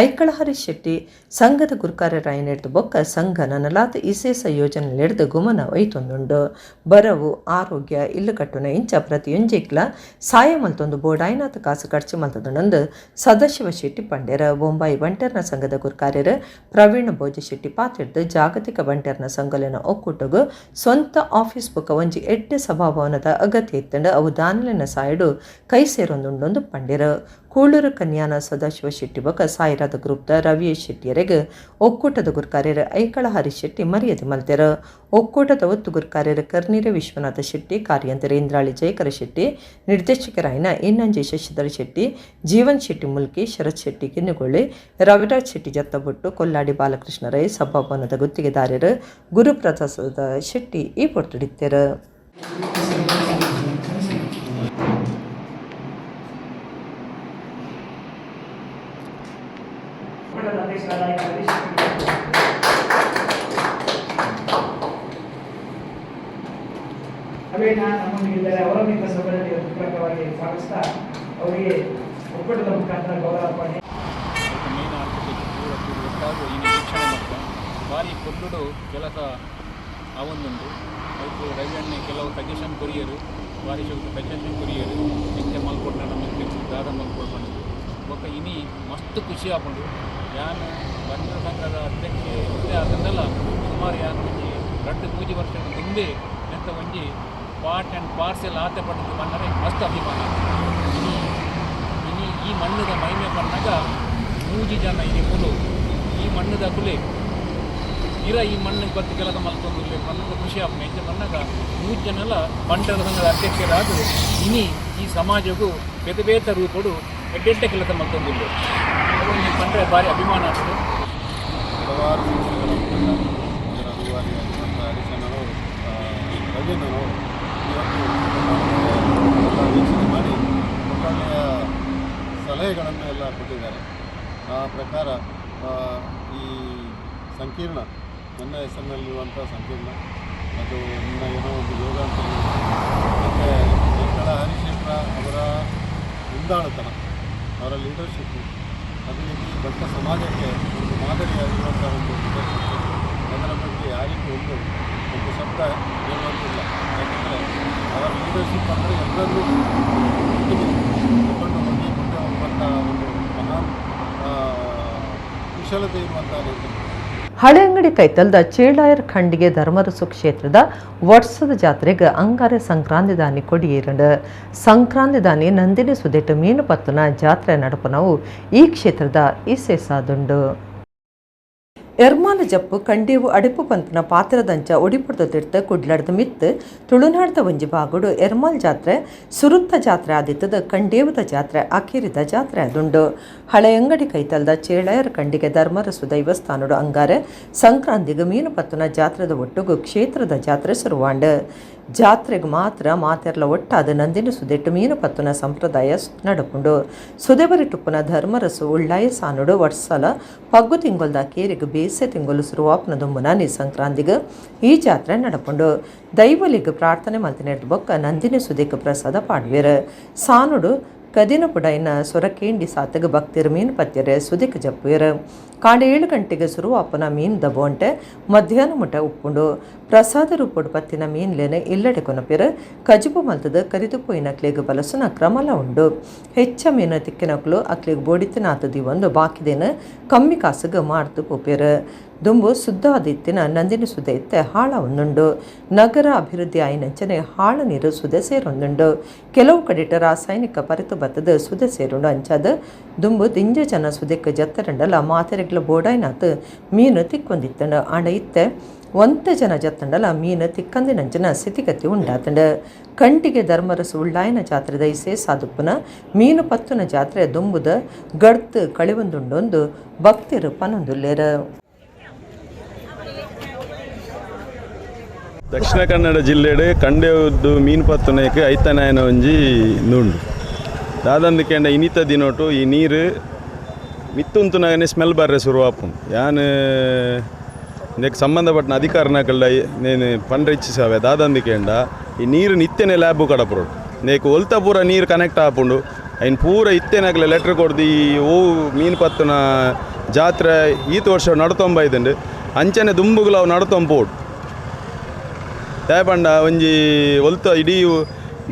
ಐಕಳ ಹರೀಶ್ ಶೆಟ್ಟಿ ಸಂಘದ ಗುರುಕಾರ್ಯರಾಯನೆಡ್ದು ಬೊಕ್ಕ ಸಂಘ ನನಲಾತ್ ಇಸೇಸ ಯೋಜನೆ ಗುಮನ ಒಯ್ತೊಂದುಂಡು. ಬರವು, ಆರೋಗ್ಯ, ಇಲ್ಲು ಕಟ್ಟುನ ಇಂಚ ಪ್ರತಿಯೊಂಜಿಕ್ಲ ಸಾಯ ಮಲ್ತೊಂದು ಬೋಡಾಯ್ನಾಥ ಕಾಸು ಖರ್ಚು ಮಲ್ತದೊಂದು ಸದಾಶಿವ ಶೆಟ್ಟಿ ಪಂಡ್ಯರ. ಬೊಂಬಾಯಿ ಬಂಟೆರ್ನ ಸಂಘದ ಗುರ್ಕಾರ್ಯರು ಪ್ರವೀಣ್ ಭೋಜ ಶೆಟ್ಟಿ ಪಾತಿಡ್ದು ಜಾಗತಿಕ ಬಂಟೆರ್ನ ಸಂಘಲೆನ ಒಕ್ಕೂಟಗು ಸ್ವಂತ ಆಫೀಸ್ ಬೊಕ್ಕ ಒಂಜಿ ಎಡ್ಡೆ ಸಭಾಭವನದ ಅಗತ್ಯ ಇತ್ತಂಡು ಅವು ದಾನಿಲೆನ ಸಾಯಡು ಕೈ ಸೇರೊಂದುಂಡೊಂದು ಪಂಡ್ಯರು. ಕೂಳೂರು ಕನ್ಯಾನ ಸದಾಶಿವ ಶೆಟ್ಟಿ ಬೊಕ್ಕ ಸಾಯಿರಾದ ಗ್ರೂಪ್ದ ರವಿ ಶೆಟ್ಟಿಯರೆಗ್ ಒಕ್ಕೂಟದ ಗುರ್ಕಾರ್ಯರು ಐಕಳ ಹರೀಶ್ ಶೆಟ್ಟಿ ಮರ್ಯಾದೆ ಮಲ್ತೆರ್. ಒಕ್ಕೂಟದ ಒತ್ತು ಗುರ್ಕಾರ್ಯರು ಕರ್ನೀರೆ ವಿಶ್ವನಾಥ ಶೆಟ್ಟಿ, ಕಾರ್ಯಂತರ ಇಂದ್ರಾಳಿ ಜಯಕರ ಶೆಟ್ಟಿ, ನಿರ್ದೇಶಕರಾಯಿನ ಇನ್ನಂಜೆ ಶಶಿಧರ್ ಶೆಟ್ಟಿ, ಜೀವನ್ ಶೆಟ್ಟಿ ಮುಲ್ಕಿ, ಶರತ್ ಶೆಟ್ಟಿ ಕಿನ್ನುಗೊಳ್ಳಿ, ರವಿರಾಜ್ ಶೆಟ್ಟಿ ಜತ್ತಬೊಟ್ಟು, ಕೊಲ್ಲಾಡಿ ಬಾಲಕೃಷ್ಣ ರೈ, ಸಭಾಭವನದ ಗುತ್ತಿಗೆದಾರರು ಗುರುಪ್ರಸಾದ ಶೆಟ್ಟಿ ಈ ಪೊರ್ತುಡಿತ್ತೆರ್. ರವಿಯಣ್ಣ ನಮ್ಮೊಂದಿಗಿದ್ದಾರೆ. ಅವರನ್ನು ಇಂಥ ಸಭೆಯಲ್ಲಿ ಪೂರಕವಾಗಿ ಸ್ವಾಗತಿಸ್ತಾ ಅವರಿಗೆ ಒಕ್ಕೂಟದ ಮುಖಾಂತರ ಗೌರವ ಅರ್ಪಣೆ. ಮೇನ್ ಆರ್ಕಿಟೆಕ್ಚರ್ ಪೂರ ಪೂರ ಒಟ್ಟಾಗು ಈ ವೀಕ್ಷಣೆ ಮಾಡ್ತಾರೆ. ಭಾರಿ ಪೊರ್ಲುಡು ಕೆಲಸ ಆವೊಂದುಂಡು. ಐಕ್ ರವಿಯಣ್ಣೆ ಕೆಲವು ಸಜೆಷನ್ ಕೊರಿಯರು, ಭಾರಿ ಶೋಕು ಸಜೆಷನ್ ಕೊರಿಯರು. ಎಂಚ ಮಲ್ಕೊಡ್ನ ನಮಗೆ ದಾದ ಮಲ್ಕೊಡ್ ಪಂಡುದು. ಬೊಕ್ಕ ಇನಿ ಮಸ್ತ್ ಖುಷಿ ಆಪುಂಡು. ಯಾನ್ ಬಂಟರ ಸಂಘದ ಅಧ್ಯಕ್ಷೆ ಇತ್ತೆ ಆತಂದಲ್ಲ, ಸುಮಾರು ಯಾನ್ ಒಂಜಿ 2-3 ವರ್ಷದ ದುಂಬೆ ಎಂತ ಒಂಜಿ part and parcel ಆತೆ ಪಂಡುದು ಪನ್ನರೆ ಮಸ್ತ್ ಅಭಿಮಾನ. ಇನಿ ಇನಿ ಈ ಮಣ್ಣದ ಮಹಿಮೆ ಪನ್ನಗ ಮೂಜಿ ಜನ ಇನಿ ಮೂಲು ಈ ಮಣ್ಣದ ಕುಲೆ ಇರ ಈ ಮಣ್ಣಿಗೆ ಬತ್ತು ಕೆಲಸ ಮಲ್ತೊಂದುಲ್ಲೆ ಪನ್ನಗ ಖುಷಿ ಆಪುಂಡು. ಎಂಚ ಪನ್ನಗ ಮೂಜಿ ಜನಲ ಬಂಟರ ಸಂಘದ ಅಧ್ಯಕ್ಷರಾದ ಇನಿ ಈ ಸಮಾಜಗೂ ಬೇತೆ ಬೇತೆ ರೂಪಡು ಎಡ್ಡೆಡ್ಡೆ ಕೆಲಸ ಮಲ್ತೊಂದುಲ್ಲೆ. ಒಂಜಿ ಪಂಡ್ರೆ ಭಾರಿ ಅಭಿಮಾನ ಆಗ್ತದೆ. ಹಲವಾರು ಸಂಸ್ಥೆಗಳ ಮುಖಂಡ ಇದರ ರೂವಾರಿಯಾಗಿರುವಂಥ ಹರೀಶಣ್ಣನವರು, ರವೀಂದ್ರನವರು ಇವತ್ತು ಎಲ್ಲ ವೀಕ್ಷಣೆ ಮಾಡಿ ಒಳ್ಳೊಳ್ಳೆಯ ಸಲಹೆಗಳನ್ನು ಎಲ್ಲ ಕೊಟ್ಟಿದ್ದಾರೆ. ಆ ಪ್ರಕಾರ ಈ ಸಂಕೀರ್ಣ, ನನ್ನ ಹೆಸರಿನಲ್ಲಿರುವಂಥ ಸಂಕೀರ್ಣ, ಅದು ನನ್ನ ಏನೋ ಒಂದು ಯೋಗ ಅಂತ ಹೇಳ್ಬೋದು. ಮತ್ತು ಐಕಳ ಹರಿಶೇಖರ ಅವರ ಮುಂದಾಳುತನ, ಅವರ ಲೀಡರ್ಶಿಪ್ಪು, ಅದು ಇಡೀ ಬಂಟ ಸಮಾಜಕ್ಕೆ ಒಂದು ಮಾದರಿಯಾಗಿರುವಂಥ ಒಂದು ಲೀಡರ್ಶಿಪ್ಪು. ಅದರ ಬಗ್ಗೆ ಯಾರಿಗೂ ಒಂದು ಒಂದು ಶಬ್ದ ಹೇಳುವಂತಿಲ್ಲ. ಯಾಕೆಂದರೆ ಅವರ ಲೀಡರ್ಶಿಪ್ ಅಂದರೆ ಎಲ್ಲರನ್ನೂ ಒಟ್ಟಿಗೆ ತಗೊಂಡು ಹೋಗಿ ಮುಂದೆ ಹೋಗುವಂಥ ಒಂದು ಮಹಾನ್ ಕುಶಲತೆ ಇರುವಂಥ ನೇತೃತ್ವ. ಹಳೆಯಂಗಡಿ ಕೈತಲ್ದ ಚೇಳಾಯರ್ ಖಂಡಿಗೆ ಧರ್ಮರಸು ಕ್ಷೇತ್ರದ ವರ್ಷದ ಜಾತ್ರೆಗೆ ಅಂಗಾರೆ ಸಂಕ್ರಾಂತಿದಾನಿ ಕೊಡಿಯೇರಂಡು. ಸಂಕ್ರಾಂತಿದಾನಿ ನಂದಿನಿ ಸುದೇಟ ಮೀನು ಪತ್ತನ ಜಾತ್ರೆ ನಡಪನವು ಈ ಕ್ಷೇತ್ರದ ಇಸೇಸಾದುಂಡು. ಎರ್ಮಾನ ಜಪ್ಪು ಕಂಡೇವು ಅಡಿಪು ಪಂಪನ ಪಾತ್ರದಂಚ ಒಡಿಪುರದ ತಿರ್ತ ಕುಡ್ಲಡ್ದ ಮಿತ್ತು ತುಳುನಾಡ್ದ ಒಂಜಿ ಬಾಗುಡು ಎರ್ಮಾಲ್ ಜಾತ್ರೆ ಸುರುತ್ತ ಜಾತ್ರೆ ಆದಿತ್ತದ ಕಂಡೇವುದ ಜಾತ್ರೆ ಅಖೀರಿದ ಜಾತ್ರೆ ಅದುಂಡು. ಹಳೆಯಂಗಡಿ ಕೈತಲ್ದ ಚೇಳಾಯರ್ ಖಂಡಿಗೆ ಧರ್ಮರಸು ದೈವಸ್ಥಾನಡು ಅಂಗಾರೆ ಸಂಕ್ರಾಂತಿಗೆ ಮೀನು ಪತ್ತನ ಜಾತ್ರೆದ ಒಟ್ಟುಗು ಕ್ಷೇತ್ರದ ಜಾತ್ರೆ ಸುರುವಾಂಡು. ಜಾತ್ರೆಗೆ ಮಾತ್ರ ಮಾತೆರ್ಲ ಒಟ್ಟಾದ ನಂದಿನಿ ಸುದೆಟ್ಟು ಮೀನು ಪತ್ತುನ ಸಂಪ್ರದಾಯ ನಡಪುಂಡು. ಸುದೆಬರಿ ಟುಪ್ಪುನ ಧರ್ಮರಸು ಉಳ್ಳಾಯ ಸಾನುಡು ವರ್ಷಲ ಪಗ್ಗು ತಿಂಗೊಲ್ದ ಕೇರಿಗೆ ಬೇಸೆ ತಿಂಗೊಲು ಸುರುವಾಪನ ದುಂಬುನ ಸಂಕ್ರಾಂತಿಗೆ ಈ ಜಾತ್ರೆ ನಡಪುಂಡು. ದೈವಲಿಗೆ ಪ್ರಾರ್ಥನೆ ಮಲ್ತಿನೆಡ್ದು ಬೊಕ್ಕ ನಂದಿನಿ ಸುದಿಕ್ ಪ್ರಸಾದ ಪಾಡ್ವೇರು. ಸಾನುಡು ಕದಿನ ಪುಡೈನ ಸೊರಕೇಂಡಿ ಸಾತಗ ಭಕ್ತಿರು ಮೀನು ಪತ್ಯರೆ ಸುದಿಕ್ ಜಪ್ಪುವೆರು. ಕಾಂಡೆ 7 ಗಂಟೆಗೆ ಸುರುವಾಪನ ಮೀನು ದಬೋಂಟೆ ಮಧ್ಯಾಹ್ನ ಮುಟ ಉಪ್ಪುಂಡು. ಪ್ರಸಾದ ರೂಪೊಡು ಪತ್ತಿನ ಮೀನ್ಲೇನೆ ಇಲ್ಲಡೆ ಕೊನಪಿರು. ಕಜಿಪು ಮಲ್ತದ ಕರಿದು ಪೋಯಿನಕ್ಲೆಗ್ ಬಲಸುನ ಕ್ರಮಲ ಉಂಡು. ಹೆಚ್ಚ ಮೀನು ತಿಕ್ಕಿನಕ್ಲು ಅಕ್ಲೆಗ್ ಬೋಡಿತ್ತಿನಾತದಿ ಒಂದು ಬಾಕಿದೇನ ಕಮ್ಮಿ ಕಾಸುಗ ಮಾಡ್ತು ಪೋಪೆರು. ದುಂಬು ಸುದ್ದಾದಿತ್ತಿನ ನಂದಿನಿ ಸುದೆ ಇತ್ತೆ ಹಾಳ ಒಂದುಂಡು. ನಗರ ಅಭಿವೃದ್ಧಿ ಆಯಿನಂಚನೆ ಹಾಳ ನೀರು ಸುದೆ ಸೇರೊಂದುಂಡು. ಕೆಲವು ಕಡೆಟ ರಾಸಾಯನಿಕ ಪರಿತು ಬತ್ತದ ಸುದೆ ಸೇರುಂಡು. ಅಂಚಾದ ದುಂಬು ದಿಂಜ ಜನ ಸುದೆಕ್ ಜತ್ತರಂಡಲ ಮಾತೆರೆಗ್ಲ ಬೋಡಾಯ್ನಾತ್ ಮೀನು ತಿಕ್ಕೊಂದಿತ್ತಂಡು. ಆಂಡ ಇತ್ತೆ ಒಂತೆ ಜನ ಜತ್ತಂಡಲ ಮೀನು ತಿಕ್ಕಂದಿನಂಚನ ಸ್ಥಿತಿಗತಿ ಉಂಡಾತಂಡು. ಕಂಟಿಗೆ ಧರ್ಮರಸು ಉಳ್ಳಾಯನ ಜಾತ್ರೆದ ಇಸೇ ಸಾದುಪ್ಪುನ ಮೀನು ಪತ್ತುನ ಜಾತ್ರೆ ದುಂಬುದ ಗಡ್ತು ಕಳಿವೊಂದುಂಡೊಂದು ಭಕ್ತಿರು ಪನೊಂದುಲ್ಲೇರು. ದಕ್ಷಿಣ ಕನ್ನಡ ಜಿಲ್ಲೆಡು ಕಂಡೆವುದು ಮೀನು ಪತ್ತುನಕ್ಕೆ ಐತನಾಯನ ಒಂಜಿ ನುಂಡು ದಾದಂದು ಇನಿತ ದಿನೋಟು ಈ ನೀರು ಮಿತ್ತುಂತುನಾಗನೆ ಸ್ಮೆಲ್ ಬರ್ರೆ ಶುರುವಾಪುಂಡು. ಯಾನ್ ಇದಕ್ಕೆ ಸಂಬಂಧಪಟ್ಟ ಅಧಿಕಾರನಕಲ್ಡ ನೇನು ಪಂಡ್ರೆ ಇಚ್ಛಿಸಾವೆ ದಾದಂದು ಕೇಂಡ ಈ ನೀರು ನಿತ್ಯನೆ ಲ್ಯಾಬು ಕಡಪುರೋಡು ನೇಕು ಒಲ್ತ ಪೂರ ನೀರು ಕನೆಕ್ಟ್ ಆಪುಂಡು. ಐನ್ ಪೂರ ಇತ್ತೇನಾಗಲೆ ಲೆಟ್ರ್ ಕೊಡ್ದು ಈ ಓ ಮೀನು ಪತ್ತುನ ಜಾತ್ರೆ ಈತ ವರ್ಷ ನಡ್ತೊಂಬ ಇದ್ದಂಡು ಅಂಚನೆ ದುಂಬುಗುಲ ಅವು ನಡ್ತೊಂಬೋಡು. ದಾಯಪಂಡ ಒಂಜಿ ಒಲ್ತ ಇಡೀ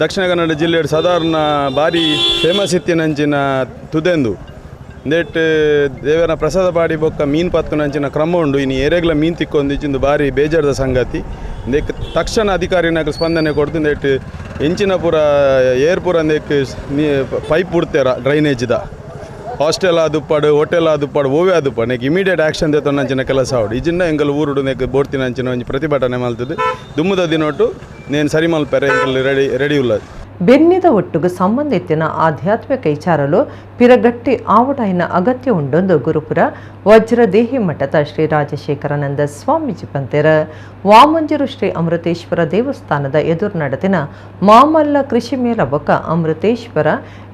ದಕ್ಷಿಣ ಕನ್ನಡ ಜಿಲ್ಲೆಡ್ ಸಾಧಾರಣ ಭಾರಿ ಫೇಮಸ್ ಇತ್ತಿನಂಚಿನ ತುದೆಂದು ಇಂದೆಟ್ ದೇವರ ಪ್ರಸಾದ ಪಾಡಿ ಬೊಕ್ಕ ಮೀನು ಪತ್ತುನಂಚಿನ ಕ್ರಮ ಉಂಡು. ಇನ್ನು ಏರೆಗ್ಲ ಮೀನು ತಿಕ್ಕೊಂದು ಭಾರಿ ಬೇಜಾರದ ಸಂಗತಿ. ಇಂದೆಕ್ ತಕ್ಷಣ ಅಧಿಕಾರಿನಾಗ ಸ್ಪಂದನೆ ಕೊಡ್ತು ಇಂದೆಟ್ ಎಂಚಿನ ಪೂರ ಏರ್ ಪೂರ ಇಂದೆಕ್ ಪೈಪ್ ಬಿಡ್ತೇರ ಡ್ರೈನೇಜ್ದ ಹಾಸ್ಟೆಲ್ ಆದುಪ್ಪಾಡು ಹೋಟೆಲ್ ಆದುಪ್ಪಾಡು ಓವೇ ಆದುಪ್ಪಾಡು ನೆಕ್ ಇಮಿಡಿಯೇಟ್ ಆ್ಯಕ್ಷನ್ ತೆತ್ತೊಂದಂಚಿನ ಕೆಲಸ ಆವಡು. ಇಜಿಂದ ಎಂಕಲ್ ಊರುಡು ನೆಕ್ ಬೋಡ್ತಿನಂಚಿನ ಒಂಜಿ ಪ್ರತಿಭಟನೆ ಮಲ್ತದೆ ದುಮ್ಮದ ದಿನೊಟ್ಟು ನೇನು ಸರಿ ಮಲ್ಪೆರೆ ಎಂಕಲ್ ರೆಡಿ ರೆಡಿ ಉಲ್ಲದು. ಬೆನ್ನಿದ ಒಟ್ಟುಗು ಸಂಬಂಧಿತಿನ ಆಧ್ಯಾತ್ಮಿಕ ವಿಚಾರಲು ಪಿರಗಟ್ಟಿ ಆವಟಾಯಿನ ಅಗತ್ಯ ಉಂಡೊಂದು ಗುರುಪುರ ವಜ್ರದೇಹಿ ಮಠದ ಶ್ರೀ ರಾಜಶೇಖರಾನಂದ ಸ್ವಾಮೀಜಿ ಪಂತೆರ. ವಾಮಂಜೂರು ಶ್ರೀ ಅಮೃತೇಶ್ವರ ದೇವಸ್ಥಾನದ ಎದುರು ನಡೆದಿನ ಮಾಮಲ್ಲ ಕೃಷಿ ಮೇಳ ಬೊಕ್ಕ ಅಮೃತೇಶ್ವರ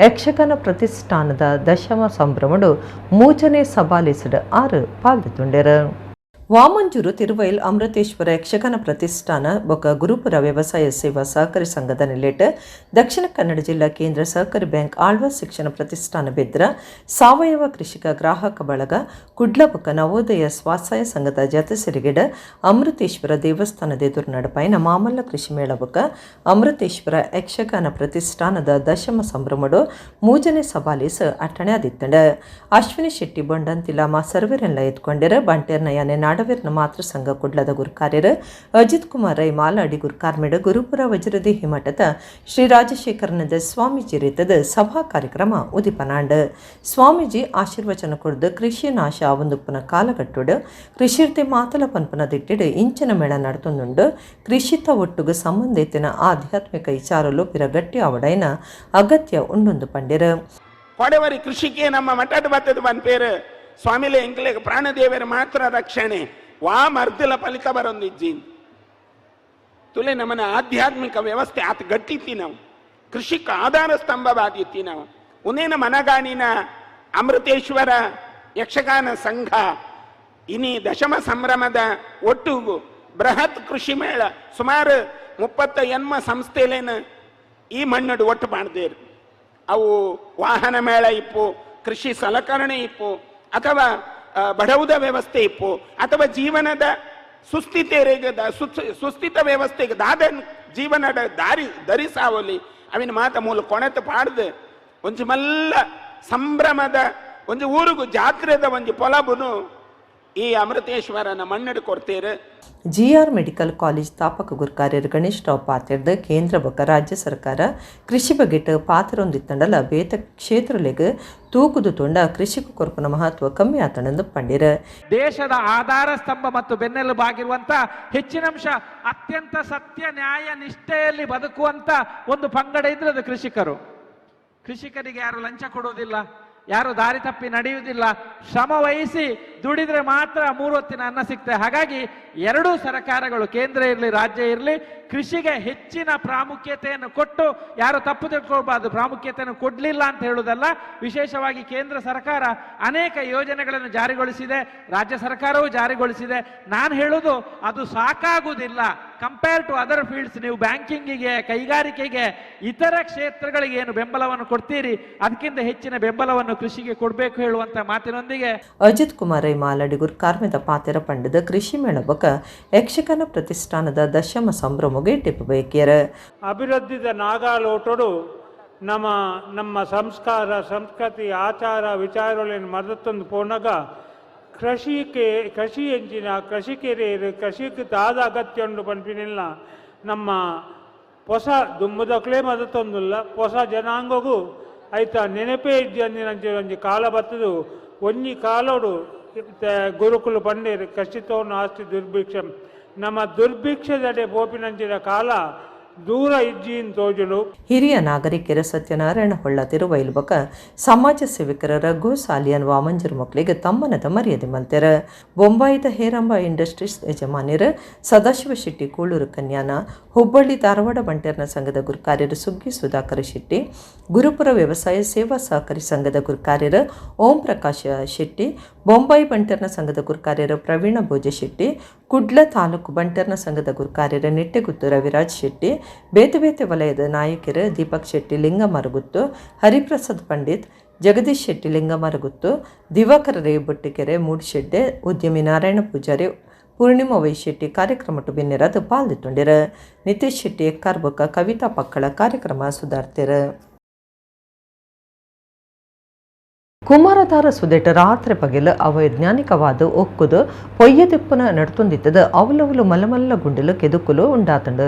ಯಕ್ಷಗಾನ ಪ್ರತಿಷ್ಠಾನದ ದಶಮ ಸಂಭ್ರಮಡು ಮೂಜನೆ ಸಭಾಲಿಸಿದ ಆರು ಪಾಲ್ದುಂಡೆರು. Vamanjoor Tiruvail Amriteshwara Yakshagana ಪ್ರತಿಷ್ಠಾನ ಬೊಕ ಗುರುಪುರ ವ್ಯವಸಾಯ ಸೇವಾ ಸಹಕಾರಿ ಸಂಘದ ನಿಲೆಟ್ ದಕ್ಷಿಣ ಕನ್ನಡ ಜಿಲ್ಲಾ ಕೇಂದ್ರ ಸಹಕಾರಿ ಬ್ಯಾಂಕ್ ಆಳ್ವಾಸ್ ಶಿಕ್ಷಣ ಪ್ರತಿಷ್ಠಾನ ಬೆದ್ರ ಸಾವಯವ ಕೃಷಿಕ ಗ್ರಾಹಕ ಬಳಗ ಕುಡ್ಲ ಬೊಕ ನವೋದಯ ಸ್ವಾಶ್ರಯ ಸಂಘದ ಜತೆ ಸಿರಿಗಿಡ ಅಮೃತೇಶ್ವರ ದೇವಸ್ಥಾನದ ಎದುರು ನಡಪಾಯಿನ ಮಾಮಲ್ಲ ಕೃಷಿ ಮೇಳ ಬೊಕ ಅಮೃತೇಶ್ವರ ಯಕ್ಷಗಾನ ಪ್ರತಿಷ್ಠಾನದ ದಶಮ ಸಂಭ್ರಮಡು ಮೂಜನೆ ಸಭಾಲೇಸ್ ಅಟ್ಟಣೆ ಆದಿತ್ತಂಡ. ಅಶ್ವಿನಿ ಶೆಟ್ಟಿ ಬೊಂಡಂತಿಲ ಮಾ ಸರ್ವೆರೆಲ್ಲ ಎತ್ಕೊಂಡೆರ ಬಂಟೆರ್ನ ಯಾನೆ ನಾಡವೀರ್ನ ಮಾತೃ ಸಂಘ ಕುಡ್ಲದ ಗುರುಕಾರ್ಯರು ಅಜಿತ್ ಕುಮಾರ್ ರೈ ಮಾಲಾಡಿ ಗುರುಕಾರ್ಮಿಡ ಗುರುಪುರ ವಜ್ರದೇಹಿ ಮಠದ ಶ್ರೀ ರಾಜಶೇಖರನಂದ ಸ್ವಾಮೀಜಿ ರೀತದ ಸಭಾ ಕಾರ್ಯಕ್ರಮ ಉದಿಪನಾಂಡ್. ಸ್ವಾಮೀಜಿ ಆಶೀರ್ವಚನ ಕೊಡ್ದು ಕೃಷಿ ನಾಶ ಆವಂದುಪ್ಪನ ಕಾಲಗಟ್ಟುಡು ಕೃಷಿರ್ತೆ ಮಾತಲ ಪನ್ಪನ ದಿಟ್ಟಿಡು ಇಂಚಿನ ಮೇಳ ನಡತೊಂದುಂಡು. ಕೃಷಿತ ಒಟ್ಟುಗು ಸಂಬಂಧಿತಿನ ಆಧ್ಯಾತ್ಮಿಕ ವಿಚಾರಲು ಪಿರಗಟ್ಟಿ ಅವಡೈನ ಅಗತ್ಯ ಉಂಡೊಂದು ಪಂಡಿರು. ಕೊಡವರಿ ಕೃಷಿಗೆ ನಮ್ಮ ಮಠದ ಬತ್ತದ ಪನ್ಪೇರು ಸ್ವಾಮಿಲೆ ಎಂಕ್ಲೆಗ್ ಪ್ರಾಣದೇವರ ಮಾತ್ರ ರಕ್ಷಣೆ ವಾ ಮರ್ದಿಲ ಫಲಿತ ಬರೊಂದಿಜ್ಜಿ ತುಲೆ. ನಮ್ಮನ ಆಧ್ಯಾತ್ಮಿಕ ವ್ಯವಸ್ಥೆ ಆತ ಗಟ್ಟಿತ್ತಿ ನಾವು ಕೃಷಿಕ ಆಧಾರ ಸ್ತಂಭವಾದಿತ್ತಿ ನಾವು. ಉನೇನ ಮನಗಾಣಿನ ಅಮೃತೇಶ್ವರ ಯಕ್ಷಗಾನ ಸಂಘ ಇನಿ ದಶಮ ಸಂಭ್ರಮದ ಒಟ್ಟುಗು ಬೃಹತ್ ಕೃಷಿ ಮೇಳ ಸುಮಾರು 38 ಸಂಸ್ಥೆಲೇನ ಈ ಮಣ್ಣಡು ಒಟ್ಟು ಮಾಡ್ದೇರು. ಅವು ವಾಹನ ಮೇಳ ಇಪ್ಪು, ಕೃಷಿ ಸಲಕರಣೆ ಇಪ್ಪು, ಅಥವಾ ಬಡವುದ ವ್ಯವಸ್ಥೆ ಇಪ್ಪು, ಅಥವಾ ಜೀವನದ ಸುಸ್ಥಿತ ವ್ಯವಸ್ಥೆಗೆ ದಾದ ಜೀವನದ ದಾರಿ ಧರಿಸಾವಲಿ ಅವಿನ ಮಾತ ಮೂಲ ಕೊಣತ ಪಾಡ್ದು ಒಂಜಿ ಮಲ್ಲ ಸಂಭ್ರಮದ ಒಂಜಿ ಊರುಗು ಜಾತ್ರೆದ ಒಂಜಿ ಪೊಲಬುನು ಈ ಅಮೃತೇಶ್ವರನ ಮಣ್ಣಡು ಕೊಡ್ತೀರು. G R medical college ಸ್ಥಾಪಕ ಗುರುಕಾರ್ಯರು ಗಣೇಶ್ ರಾವ್ ಪಾತಿರ್ದ ಕೇಂದ್ರ ಬೊಕ ರಾಜ್ಯ ಸರ್ಕಾರ ಕೃಷಿ ಬಗೆಟ್ ಪಾತ್ರೊಂದಿತ್ತಂಡಲ ಬೇತ ಕ್ಷೇತ್ರಲೆಗ್ ತೂಕುದು ತೊಂಡ ಕೃಷಿಕ ಕೊರಪುನ ಮಹತ್ವ ಕಮ್ಮಿ ಆತಣಂದು ಪಂಡಿರ. ದೇಶದ ಆಧಾರ ಸ್ತಂಭ ಮತ್ತು ಬೆನ್ನೆಲುಬಾಗಿರುವಂತ ಹೆಚ್ಚಿನಂಶ ಅತ್ಯಂತ ಸತ್ಯ ನ್ಯಾಯ ನಿಷ್ಠೆಯಲ್ಲಿ ಬದುಕುವಂತ ಒಂದು ಪಂಗಡ ಇದ್ರೆ ಅದು ಕೃಷಿಕರು. ಕೃಷಿಕರಿಗೆ ಯಾರು ಲಂಚ ಕೊಡುವುದಿಲ್ಲ, ಯಾರು ದಾರಿ ತಪ್ಪಿ ನಡೆಯುವುದಿಲ್ಲ. ಶ್ರಮ ವಹಿಸಿ ದುಡಿದ್ರೆ ಮಾತ್ರ ಮೂರು ಹೊತ್ತಿನ ಅನ್ನ ಸಿಗ್ತದೆ. ಹಾಗಾಗಿ ಎರಡೂ ಸರ್ಕಾರಗಳು, ಕೇಂದ್ರ ಇರಲಿ ರಾಜ್ಯ ಇರಲಿ, ಕೃಷಿಗೆ ಹೆಚ್ಚಿನ ಪ್ರಾಮುಖ್ಯತೆಯನ್ನು ಕೊಟ್ಟು, ಯಾರು ತಪ್ಪು ತಿಳ್ಕೊಳ್ಬಾರ್ದು, ಪ್ರಾಮುಖ್ಯತೆಯನ್ನು ಕೊಡಲಿಲ್ಲ ಅಂತ ಹೇಳುವುದಲ್ಲ. ವಿಶೇಷವಾಗಿ ಕೇಂದ್ರ ಸರ್ಕಾರ ಅನೇಕ ಯೋಜನೆಗಳನ್ನು ಜಾರಿಗೊಳಿಸಿದೆ, ರಾಜ್ಯ ಸರ್ಕಾರವೂ ಜಾರಿಗೊಳಿಸಿದೆ. ನಾನು ಹೇಳುವುದು ಅದು ಸಾಕಾಗುವುದಿಲ್ಲ. Compare to other fields, ನೀವು ಬ್ಯಾಂಕಿಂಗಿಗೆ, ಕೈಗಾರಿಕೆಗೆ, ಇತರ ಕ್ಷೇತ್ರಗಳಿಗೆ ಏನು ಬೆಂಬಲವನ್ನು ಕೊಡ್ತೀರಿ ಅದಕ್ಕಿಂತ ಹೆಚ್ಚಿನ ಬೆಂಬಲವನ್ನು ಕೃಷಿಗೆ ಕೊಡಬೇಕು ಹೇಳುವಂತ ಮಾತಿನೊಂದಿಗೆ ಅಜಿತ್ ಕುಮಾರ್ ರೈ ಮಾಲಾಡಿಗುರ್ ಕಾರ್ಮಿದ ಪಾತೆರ ಪಂಡದ ಕೃಷಿ ಮೇಳ ಬೊಕ ಯಕ್ಷಗಾನ ಪ್ರತಿಷ್ಠಾನದ ದಶಮ ಸಂಭ್ರಮಗೆ ಟಿಪ್ಪು ಬಯಕಿಯರ. ಅಭಿವೃದ್ಧಿದ ನಾಗಾಲೋಟಡು ನಮ್ಮ ನಮ್ಮ ಸಂಸ್ಕಾರ ಸಂಸ್ಕೃತಿ ಆಚಾರ ವಿಚಾರಗಳನ್ನು ಮದತ್ತೊಂದು ಪೋನಗ ಕೃಷಿ ಎಂಜಿನ ಕೃಷಿಕೆರೆಯರು ಕೃಷಿಗೆ ದಾದ ಅಗತ್ಯ ಉಂಡು ಪನ್ಪಿನಿಲ್ಲ. ನಮ್ಮ ಹೊಸ ದುಮ್ಮದಕ್ಲೇ ಮದತ್ತೊಂದಿಲ್ಲ, ಹೊಸ ಜನಾಂಗಗೂ ಆಯ್ತಾ ನೆನಪೇ ಇಜ್ಜಂದಿನಂಚೆ ಒಂಜಿ ಕಾಲ ಬತ್ತದು. ಒಂಜಿ ಕಾಲೋಡು ಗುರುಕುಲು ಪಂಡೇರು ಕೃಷಿತೋ ನಾಸ್ತಿ ದುರ್ಭಿಕ್ಷಂ. ನಮ್ಮ ದುರ್ಭಿಕ್ಷದಡೆ ಪೋಪಿನಂಚಿನ ಕಾಲ ದೂರ ಇಜ್ಜಿನ್ ತೋಜುಲು. ಹಿರಿಯ ನಾಗರಿಕರ ಸತ್ಯನಾರಾಯಣ ಹೊಳ್ಳ ತಿರುವೈಲ್ ಬೊಕ ಸಮಾಜ ಸೇವಕರ ರಘು ಸಾಲಿಯನ್ ವಾಮಂಜರ್ ಮಕ್ಕಳಿಗೆ ತಮ್ಮನದ ಮರ್ಯಾದೆ ಮಲ್ತೆರ. ಬೊಂಬಾಯಿದ ಹೇರಂಬ ಇಂಡಸ್ಟ್ರೀಸ್ ಯಜಮಾನ್ಯರು ಸದಾಶಿವ ಶೆಟ್ಟಿ ಕೂಳೂರು ಕನ್ಯಾನ, ಹುಬ್ಬಳ್ಳಿ ಧಾರವಾಡ ಬಂಟೆರ್ನ ಸಂಘದ ಗುರುಕಾರ್ಯರು ಸುಗ್ಗಿ ಸುಧಾಕರ ಶೆಟ್ಟಿ, ಗುರುಪುರ ವ್ಯವಸಾಯ ಸೇವಾ ಸಹಕಾರಿ ಸಂಘದ ಗುರುಕಾರ್ಯರು ಓಂ ಪ್ರಕಾಶ ಶೆಟ್ಟಿ, ಬೊಂಬಾಯಿ ಬಂಟೆರ್ನ ಸಂಘದ ಗುರುಕಾರ್ಯರು ಪ್ರವೀಣ ಭೋಜ ಶೆಟ್ಟಿ, ಕುಡ್ಲ ತಾಲೂಕು ಬಂಟೆರ್ನ ಸಂಘದ ಗುರುಕಾರ್ಯರು ನಿಟ್ಟೆಗುತ್ತು ರವಿರಾಜ್ ಶೆಟ್ಟಿ, ಬೇತೆ ಬೇತೆ ವಲಯದ ನಾಯಕರು ದೀಪಕ್ ಶೆಟ್ಟಿ ಲಿಂಗಮರಗುತ್ತು, ಹರಿಪ್ರಸಾದ್ ಪಂಡಿತ್, ಜಗದೀಶ್ ಶೆಟ್ಟಿ ಲಿಂಗಮರಗುತ್ತು, ದಿವಾಕರ ರೇ ಬೊಟ್ಟಿಕೆರೆ ಮೂಡ್ಶೆಡ್ಡೆ, ಉದ್ಯಮಿ ನಾರಾಯಣ ಪೂಜಾರಿ, ಪೂರ್ಣಿಮಾ ವೈ ಶೆಟ್ಟಿ ಕಾರ್ಯಕ್ರಮಟ್ಟು ಬಿನ್ನೆರದು ಪಾಲ್ದಿತ್ತೊಂಡಿರ. ನಿತೇಶ್ ಶೆಟ್ಟಿ ಎಕ್ಕಾರ್ಬೊಕ್ಕ ಕವಿತಾ ಪಕ್ಕಳ ಕಾರ್ಯಕ್ರಮ ಸುಧಾರ್ತಿರ. ಕುಮಾರಧಾರ ಸುದೇಟ ರಾತ್ರಿ ಪಗೆಲು ಅವೈಜ್ಞಾನಿಕವಾದ ಒಕ್ಕುದು ಪೊಯ್ಯದೆಪ್ಪನ ನಡ್ತೊಂದಿತ್ತದ ಅವಲವಲು ಮಲಮಲ್ಲ ಗುಂಡಿಲು ಕೆದುಕುಲು ಉಂಡಾತಂಡು.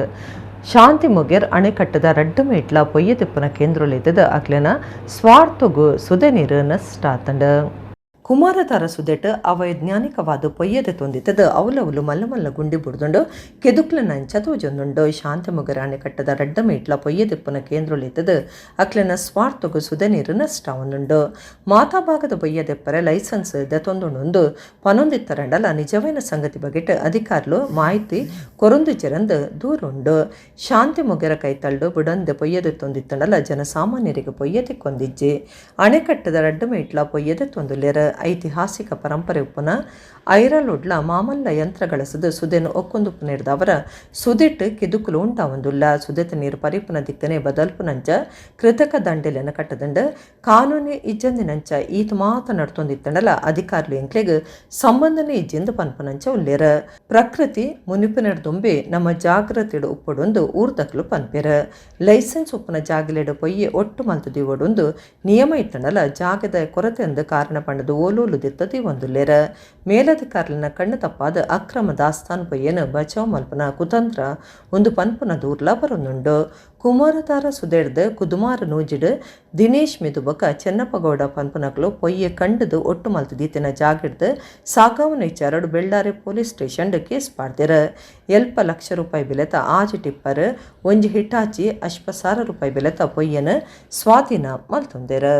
ಶಾಂತಿ ಮೊಗೆರ್ ಅಣೆಕಟ್ಟದ ರಡ್ಡು ಮೇಟ್ಲ ಪೊಯ್ಯದೆಪ್ಪನ ಕೇಂದ್ರಲಿದ್ದದ ಅಕ್ಲೆನ ಸ್ವಾರ್ಥಗು ಸುದೆ ನೀರು ನಷ್ಟ ಆತಂಡು. ಕುಮಾರಧಾರ ಸುದೆಟ್ ಅವೈಜ್ಞಾನಿಕವಾದ ಪೊಯ್ಯದೆ ತೊಂದಿತ್ತದ ಅವಲವಲು ಮಲ್ಲ ಮಲ್ಲ ಗುಂಡಿ ಬುಡ್ದುಂಡು ಕೆದುಕ್ಲನಂಚ ತೋಜೊಂದುಂಡು. ಶಾಂತಿ ಮೊಗೆರ್ ಅಣೆಕಟ್ಟದ ರಡ್ಡ ಮೇಟ್ಲ ಪೊಯ್ಯದೆಪ್ಪನ ಕೇಂದ್ರಲಿತ್ತದ ಅಕ್ಲೆನ ಸ್ವಾರ್ಥಗು ಸುದೆ ನೀರು ನಷ್ಟ ಒಂದುಂಡು. ಮಾತಾ ಭಾಗದ ಪೊಯ್ಯದೆಪ್ಪರೆ ಲೈಸೆನ್ಸ್ ದೆತೊಂದುಂಡು ಪನೊಂದಿತ್ತರಂಡಲ ನಿಜವೈನ ಸಂಗತಿ ಬಗೆಟ್ ಅಧಿಕಾರಿಲು ಮಾಹಿತಿ ಕೊರೊಂದು ಚೆರಂದು ದೂರುಂಡು. ಶಾಂತಿ ಮೊಗೆರ ಕೈತಳ್ಳು ಬುಡಂದೆ ಪೊಯ್ಯದೆ ತೊಂದಿತ್ತಂಡಲ ಜನಸಾಮಾನ್ಯರಿಗೆ ಪೊಯ್ಯದೆ ಕೊಂದಿಜ್ಜಿ. ಅಣೆಕಟ್ಟದ ರಡ್ಡ ಮೇಟ್ಲ ಪೊಯ್ಯದೆ ತೊಂದುಲೇರ ಐತಿಹಾಸಿಕ ಪರಂಪರೆ ಉಪ್ಪುನ ಐರಲುಡ್ಲ ಮಾಮಲ್ಲ ಯಂತ್ರ ಗಳಸದು ಸುದೆನು ಒಕ್ಕೊಂದುಪ್ಪುನೆರ್ದವರ ಸುದೆಟ್ ಕಿದುಕುಲು ಉಂಟಾವೊಂದುಲ್ಲ. ಸುದೆತ ನೀರು ಪರಿಪುನ ದಿಕ್ಕನೆ ಬದಲ್ಪುನಂಚ ಕೃತಕ ದಂಡೆಲೆನ ಕಟ್ಟದಂಡ ಕಾನೂನೆ ಇಜ್ಜಂದಿನಂಚ ಈತ ಮಾತ ನಡ್ತೊಂದಿತ್ತಂಡಲ ಅಧಿಕಾರಿಲು ಎಂಕ್ಲೆಗ್ ಸಂಬಂಧನೆ ಇಜ್ಜೆಂದು ಪನ್ಪುನಂಚ ಉಲ್ಲೇರ. ಪ್ರಕೃತಿ ಮುನಿಪಿನರ್ದೊಂಬೆ ನಮ್ಮ ಜಾಗ್ರತೆಡು ಉಪ್ಪೊಡೊಂದು ಊರ್ದಕ್ಲು ಪನ್ಪೆರ್. ಲೈಸೆನ್ಸ್ ಉಪ್ಪುನ ಜಾಗಲೆಡು ಪೊಯ್ಯೆ ಒಟ್ಟು ಮಲ್ತು ದೀವೊಡೊಂದು ನಿಯಮ ಇತ್ತಂಡಲ ಜಾಗದ ಕೊರತೆಂದು ಕಾರಣ ಪಂಡದು ಓಲೋಲು ದಿತ್ತ ದೀವೊಂದುಲ್ಲೆರ್. ಮೇಲಧಿಕಾರಿಲೆನ ಕಣ್ಣು ತಪ್ಪಾದ ಅಕ್ರಮ ದಾಸ್ತಾನು ಪೊಯ್ಯೆನ್ ಬಚಾವ್ ಮಲ್ಪುನ ಕುತಂತ್ರ ಉಂದು ಪನ್ಪುನ ದೂರ್ಲ ಬರೊಂದುಂಡು. ಕುಮಾರಧಾರ ಸುದೆಡ್ದ್ ಕುದುಮಾರ ನೂಜಿಡ್ ದಿನೇಶ್ ಮಿದು ಬೊಕ್ಕ ಚೆನ್ನಪ್ಪಗೌಡ ಪನ್ಪುನಕ್ಲು ಪೊಯ್ಯೆ ಕಂಡುದು ಒಟ್ಟು ಮಲ್ತು ದೀತಿನ ಜಾಗೆಡ್ದ್ ಸಾಗಾವುನ ವಿಚಾರಡ್ ಬೆಳ್ಳಾರೆ ಪೊಲೀಸ್ ಸ್ಟೇಷನ್ ಕೇಸ್ ಪಾಡ್ದೆರ್. ಎಲ್ಪ ಲಕ್ಷ ರೂಪಾಯಿ ಬೆಲೆತ 6 ಟಿಪ್ಪರ್, 1 ಹಿಟಾಚಿ 50,000 ರೂಪಾಯಿ ಬೆಲೆತ ಪೊಯ್ಯೆನ್ ಸ್ವಾಧೀನ ಮಲ್ತೊಂದೆರ್.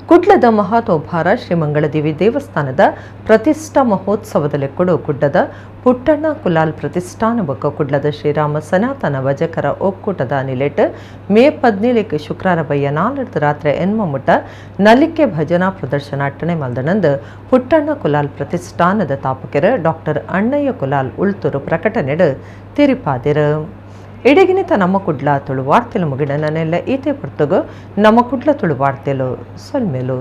ಕುಡ್ಲದ ಮಹಾತೋಭಾರ ಶ್ರೀ ಮಂಗಳದೇವಿ ದೇವಸ್ಥಾನದ ಪ್ರತಿಷ್ಠಾ ಮಹೋತ್ಸವದ ಲೆಕ್ಕಡು ಕುಡ್ಲದ ಪುಟ್ಟಣ್ಣ ಕುಲಾಲ್ ಪ್ರತಿಷ್ಠಾನ ಬೊಕ್ಕ ಕುಡ್ಲದ ಶ್ರೀರಾಮ ಸನಾತನ ಭಜಕರ ಒಕ್ಕೂಟದ ನಿಲೆಟ್ ಮೇ 17 ಶುಕ್ರವಾರ ಬಯ್ಯ 4 ರಾತ್ರಿ ಎನ್ಮಮುಟ್ಟ ನಲಿಕೆ ಭಜನಾ ಪ್ರದರ್ಶನ ಅಟ್ಟಣೆ ಮಲ್ದನಂದು ಪುಟ್ಟಣ್ಣ ಕುಲಾಲ್ ಪ್ರತಿಷ್ಠಾನದ ತಾಪಕರು ಡಾಕ್ಟರ್ ಅಣ್ಣಯ್ಯ ಕುಲಾಲ್ ಉಳ್ತೂರು ಪ್ರಕಟಣೆಡು ತೆರಿಪಾದಿರು. ಇಡಗಿನಿತ ನಮ್ಮ ಕುಡ್ಲ ತುಳು ವಾರ್ತೆಲು ಮುಗಿಡ ನನ್ನೆಲ್ಲ ಈತೆ ಪುರ್ತಗು ನಮ್ಮ ಕುಡ್ಲ ತುಳು ವಾರ್ತೆಲು ಸೊಲ್ಮೆಲು.